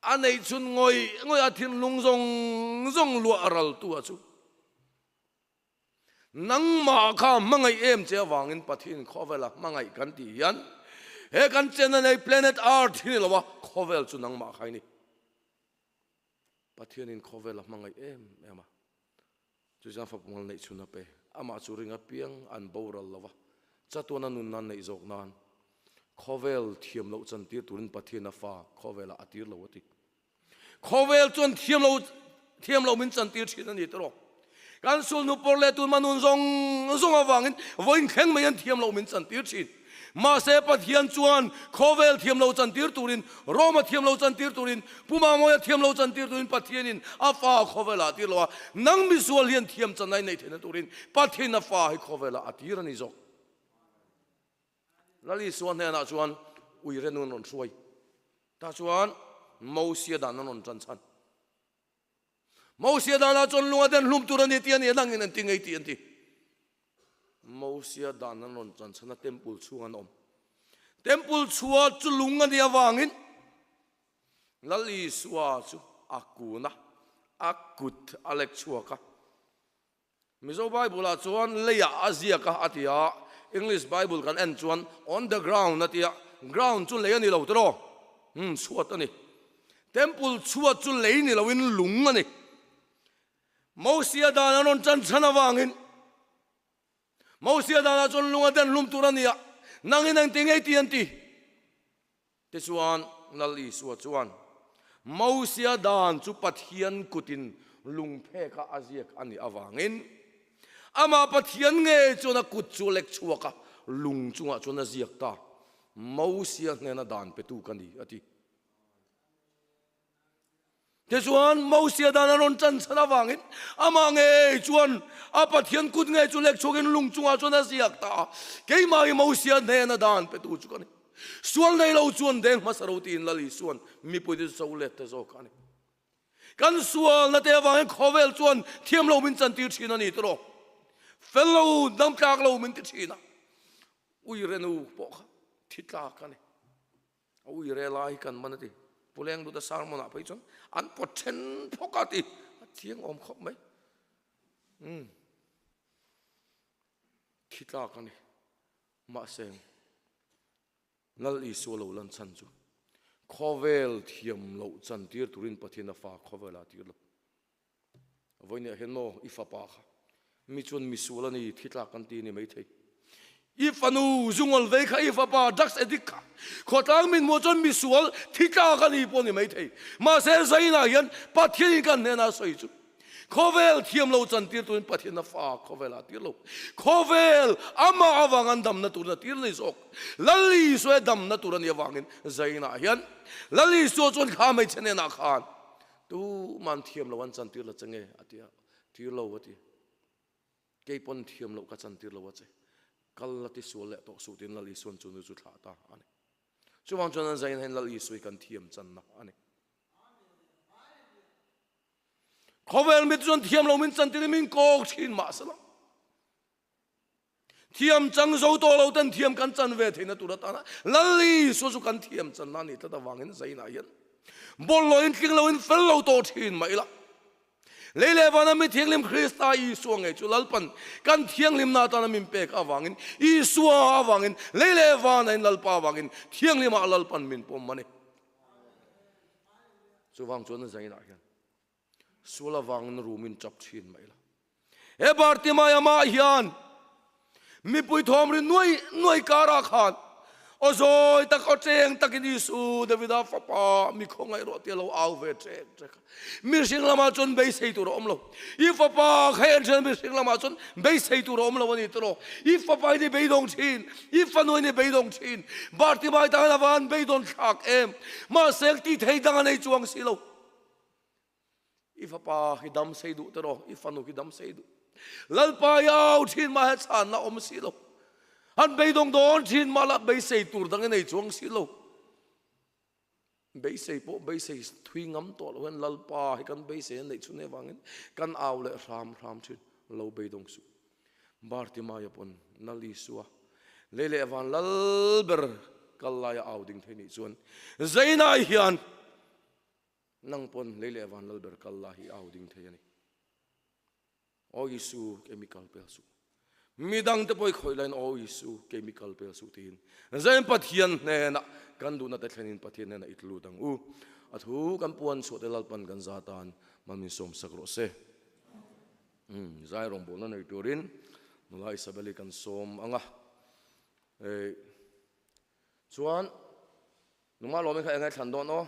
S1: A neih chhun ngawih ngawih a thinlung zawng zawng luah raltu a chu. Nangmah kha hmangaih em che avangin Pathian khawvela hmangaih kan tih hian he kan chenna nei planet Earth hi ni lo a, khawvel chu nangmah kha i ni. Pathianin khawvela hmangaih em em a, chu chuan fapa mal neih chhun a pe. Amah chu ring apiang an boral lo va. Chatuana nunna neih zawk nan khawvel thiam loh chantir turin Pathian a fa khawvelah a tir lo a ti. Khawvel chuan thiam lo thiam lo min chantir thin a ni tawh. Kan sulhnu pawr leh tunma nun zawng zawng avangin vawiin thleng mai an thiam lo min chantir thin. Mahse Pathian chuan khawvel thiam lo chantir turin, Roma thiam lo chantir turin, Pu Mamawia thiam lo chantir turin Pathianin a fa khawvelah a tir lo a, nang misual hian thiam chanai neih theihna turin Pathianin a fa hi khawvelah a tir a ni zawk. Lal Isua hnenah chuan uire nun rawn hruai. Tah chuan Mosia dan an rawn tan chhan. Mosia danah chuan lunga den hlum tur a ni tih a ni a, nangin an ti ngei tih an ti. Mosia dan an rawn tan chhan a, temple chhung an awm. Temple chhua chu lung a nih avangin Lal Isua chu a kun a, a kut a lek chhuak a. Mizo Bible ah chuan leiah a ziak a a ti a, English Bible kan en chuan on the ground a ti a, ground chu lei a ni lo tiraw? Umm chhuat a ni. Temple chhuat chu lei ni loin lung a ni. Mosia dan an rawn tan chhan avangin Mosia danah chuan lung a den hlum tur a ni a, nangin engti ngei ti an ti? Tichuan, Lal Isua chuan, Mosia dan chu Pathian kutin lungpheka a ziak a nih avangin, amah Pathian ngei chuan a kut chu a lek chhuak a, lung chungah chuan a ziak ta, Mosia hnena dan petu ka ni, a ti. Tichuan, Mosia dan a rawn tan chhan avangin amah ngei chuan a Pathian kut ngei chu lek chhuakin lung chungah chuan a ziak ta a, Keimah hi Mosia hnena dan petu chu ka ni. Sual nei lo chuan deng hmasa ro tiin Lal Isuan mipuite chu cho let ta zawk a ni. Kan sualna te avangin khawvel chuan thiam lo min chantir thin a ni tiraw? Fel lo, dam tlak lo min ti thin a, uirenu pawh kha thi tlak a ni. A ui re lai kan man a ti. Pu Lengluta sermon ah phei chuan an pawt then phawk a ti. A chiang awm khawp mai. Umm. Thi tlak a ni. Mahse, Lal Isua lo lan chhan chu khawvel thiam loh chan tir turin Pathian a fa khawvel ah tir lo. Vawinia hian maw i fapa kha mi chuan misual a ni thi tlak kan ti a ni maithei. I fanu zungawl vei kha i fapa drugs addict kha khawtlang min hmuh chuan misual thi tlak a ni pawh a ni maithei. Mahse zainah hian Pathianin kan hnenah a sawi chu khawvel thiam lo chantir turin Pathian a fa khawvel ah tir lo. Khawvel amah avang an damna turin a tir a ni zawk. Lal Isua damna tur a nih avangin zainah hian Lal Isua chuan kha hmeichhe hnenah khan Tu man thiam lo an chantir la che nge? a ti a. Tir lo a ti. Kei pawn thiam loh ka chantir lo a che. Kal la ti sual leh tawh suh tiin Lal Isuan chu nu chu thlah ta a ni. Chuvang chuan an zain hian Lal Isui kan thiam channa a ni. Khawvel mit chuan thiam lo min chantir in min kawk thin mahsela. Thiam chang zo tawh lo ten thiam kan chan ve theihna tur atana Lal Isua chu kan thiam channa a nih tlat avangin zainah hian bawlhhlawh in tling loin fel lo tawh thin mah ila. Lei leh vana mi thianghlim Krista Isua ngei chu Lalpan kan thianghlimna atana min pek avangin Isua avangin lei leh vana in Lalpa avangin thianghlimah Lalpan min pawm a ni. Chuvang chuan zainah hian Sual avangin rumin tap thin mai la. He Bartimai amah hian mipui thawm ri nuai nuai karah khan aw zawi tak aw cheng takin Isu Davida fapa mi khawngaih rawh tia lo au ve ṭek ṭek a. Mihring lamah chuan beisei tur a awm lo. I fapa kha en ṭhin mihring lamah chuan beisei tur a awm lo a ni tiraw. I fapa hi ni beidawng ṭhin, i fanu hi ni beidawng ṭhin. Bartimai tan a van beidawn thlak em. Mahse tih thei dang a nei chuang si lo. I fapa hi dam sei duh te rawh, i fanu hi dam sei duh. Lalpa i au thin mah he chhanna awm si lo. Han beidawng dawn thin mah la beisei tur dang i nei chuang si lo. Beisei pawh beisei thui ngam tawh lo hian Lalpa hi kan beisei a neih chhun avangin kan au leh hram hram thin. Lo beidawng suh. Bartimaia pawn Lal Isua lei leh van lal ber kal laia au ding thei nih chuan Zainai hian Nang pawn lei leh van lal ber kal la hi au ding thei a ni. Aw Isu, kei mi kal pel suh. Midang te pawh i khawih laiin Aw Isu, kei mi kal pel suh tiin Zain Pathian hnenah kan duhna te thlenin Pathian hnenah i tlut ang u. A thu kan puan chhuah te Lalpan kan za tan mal min sawm sak rawh se. Zai rawngbawlna nei turin nula Isabel-i kan sawm ang a. Ei chuan nungma lawmin kha eng nge thlan dawn aw?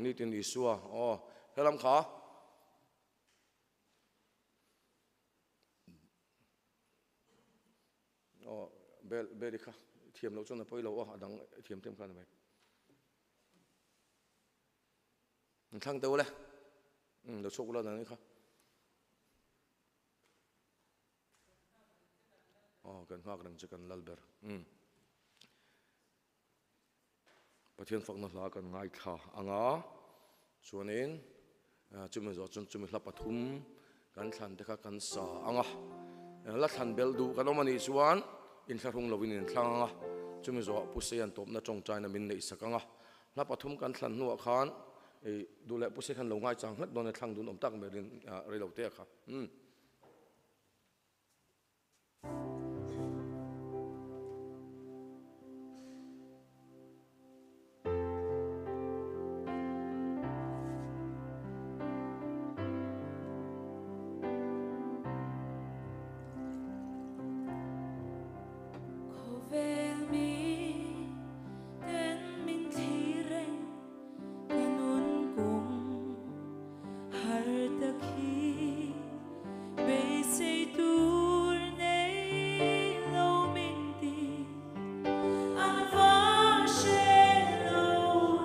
S1: Nitin Isua aw helam kha. Aw bel bel i kha thiam loh chuan a pawi lo aw a dang thiam thiam kha a ni mai. An thlang deuh le. Um lo chhuak ula dan i kha. Aw kan nghak reng che kan lal ber. Um. Pathian fakna hla kan ngaithla anga chuanin chumi zawh chuan chumi hla pathum kan thlan te kha kan sa anga la thlan belh duh kan awm anih chuan inthlahrung lovin inthlang anga chumi zawhah Pu Seian tawpna tawngtaina min neih sak anga hla pathum kan thlan hnuah khan duh leh Pu Sei khan lo ngaichang hlek dawn e thlang dun awm tak melhin reilo te a kha.
S4: Khawvel mi ten min thlir reng ka nun kawng Har tak hi beisei tur nei lo min ti an va hre lo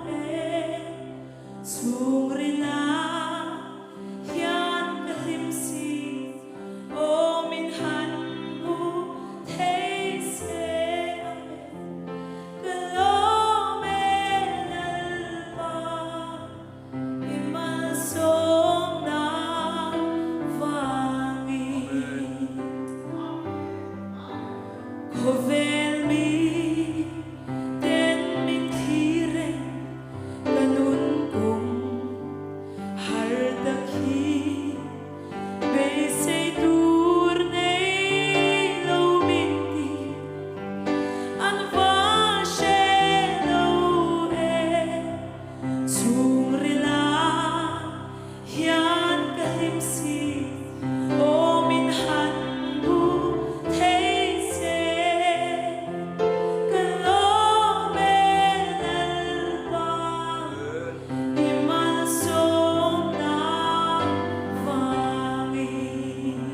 S4: e. Chhungrila hian ka hlim si aw min han hmu thei se amen ka lawm e Lalpa. I malsawmna vangin khawvel mi ten min thlir reng ka nun kawng har tak hi beisei tur nei lo min ti an va hre lo e. Chhungrila hian ka hlim si, aw min han bu thei se. Ka lawm e Lalpa, i malsawmna vangin.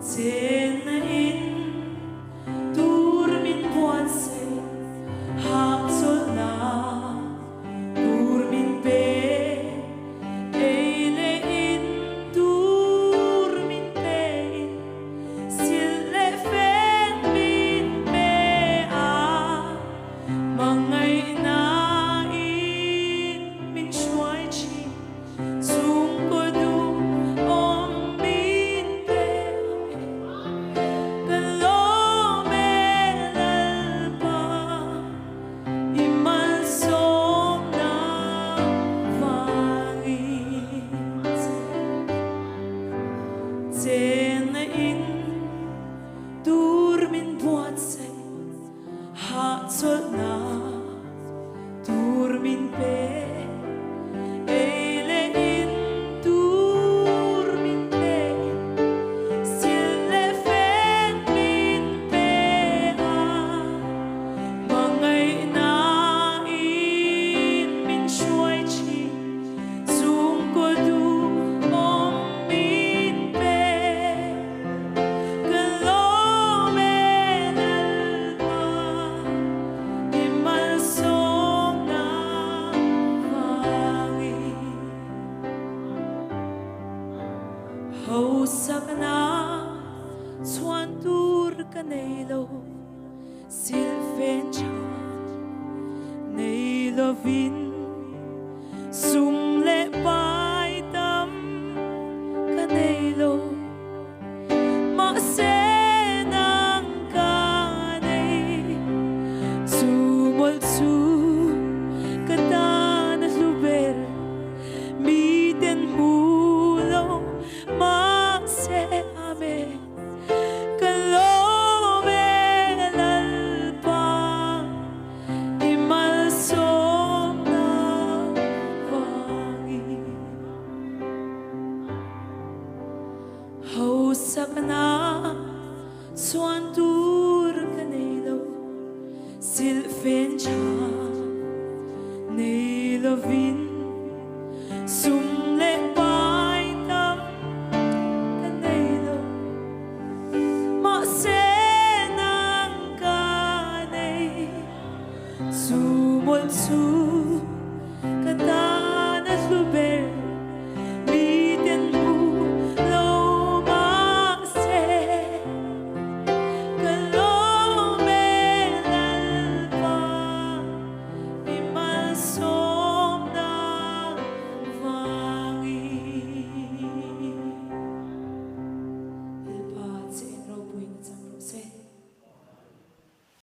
S4: Chenna in Tur min buatsaih hahchawlhna tur min pe, ei leh in tur min pe in silh leh fen min pe a, hmangaihna in min hruai thin chhungkaw duh awm min pe. Ka lawm e Lalpa, i malsawmna vangin chenna in tur min buatsaih hahchawlhna tur min pe, ei leh in tur min pe in silh leh fen min pe a, hmangaihna in min hruai thin chhungkaw duh awm min pe. Ka lawm e Lalpa, i malsawmna vangin. Hausakna chhuan tur ka nei lo, silhfen tha nei lovin sum leh pai tam ka nei lo. Mahse nang ka nei, chu mawlh chu ka tan a hlu ber, miten hmu lo mahse Amen ka lawm e Lalpa i malsawmna vangin. Hausakna Chhuan tur ka nei lo, silhfen tha nei lovin.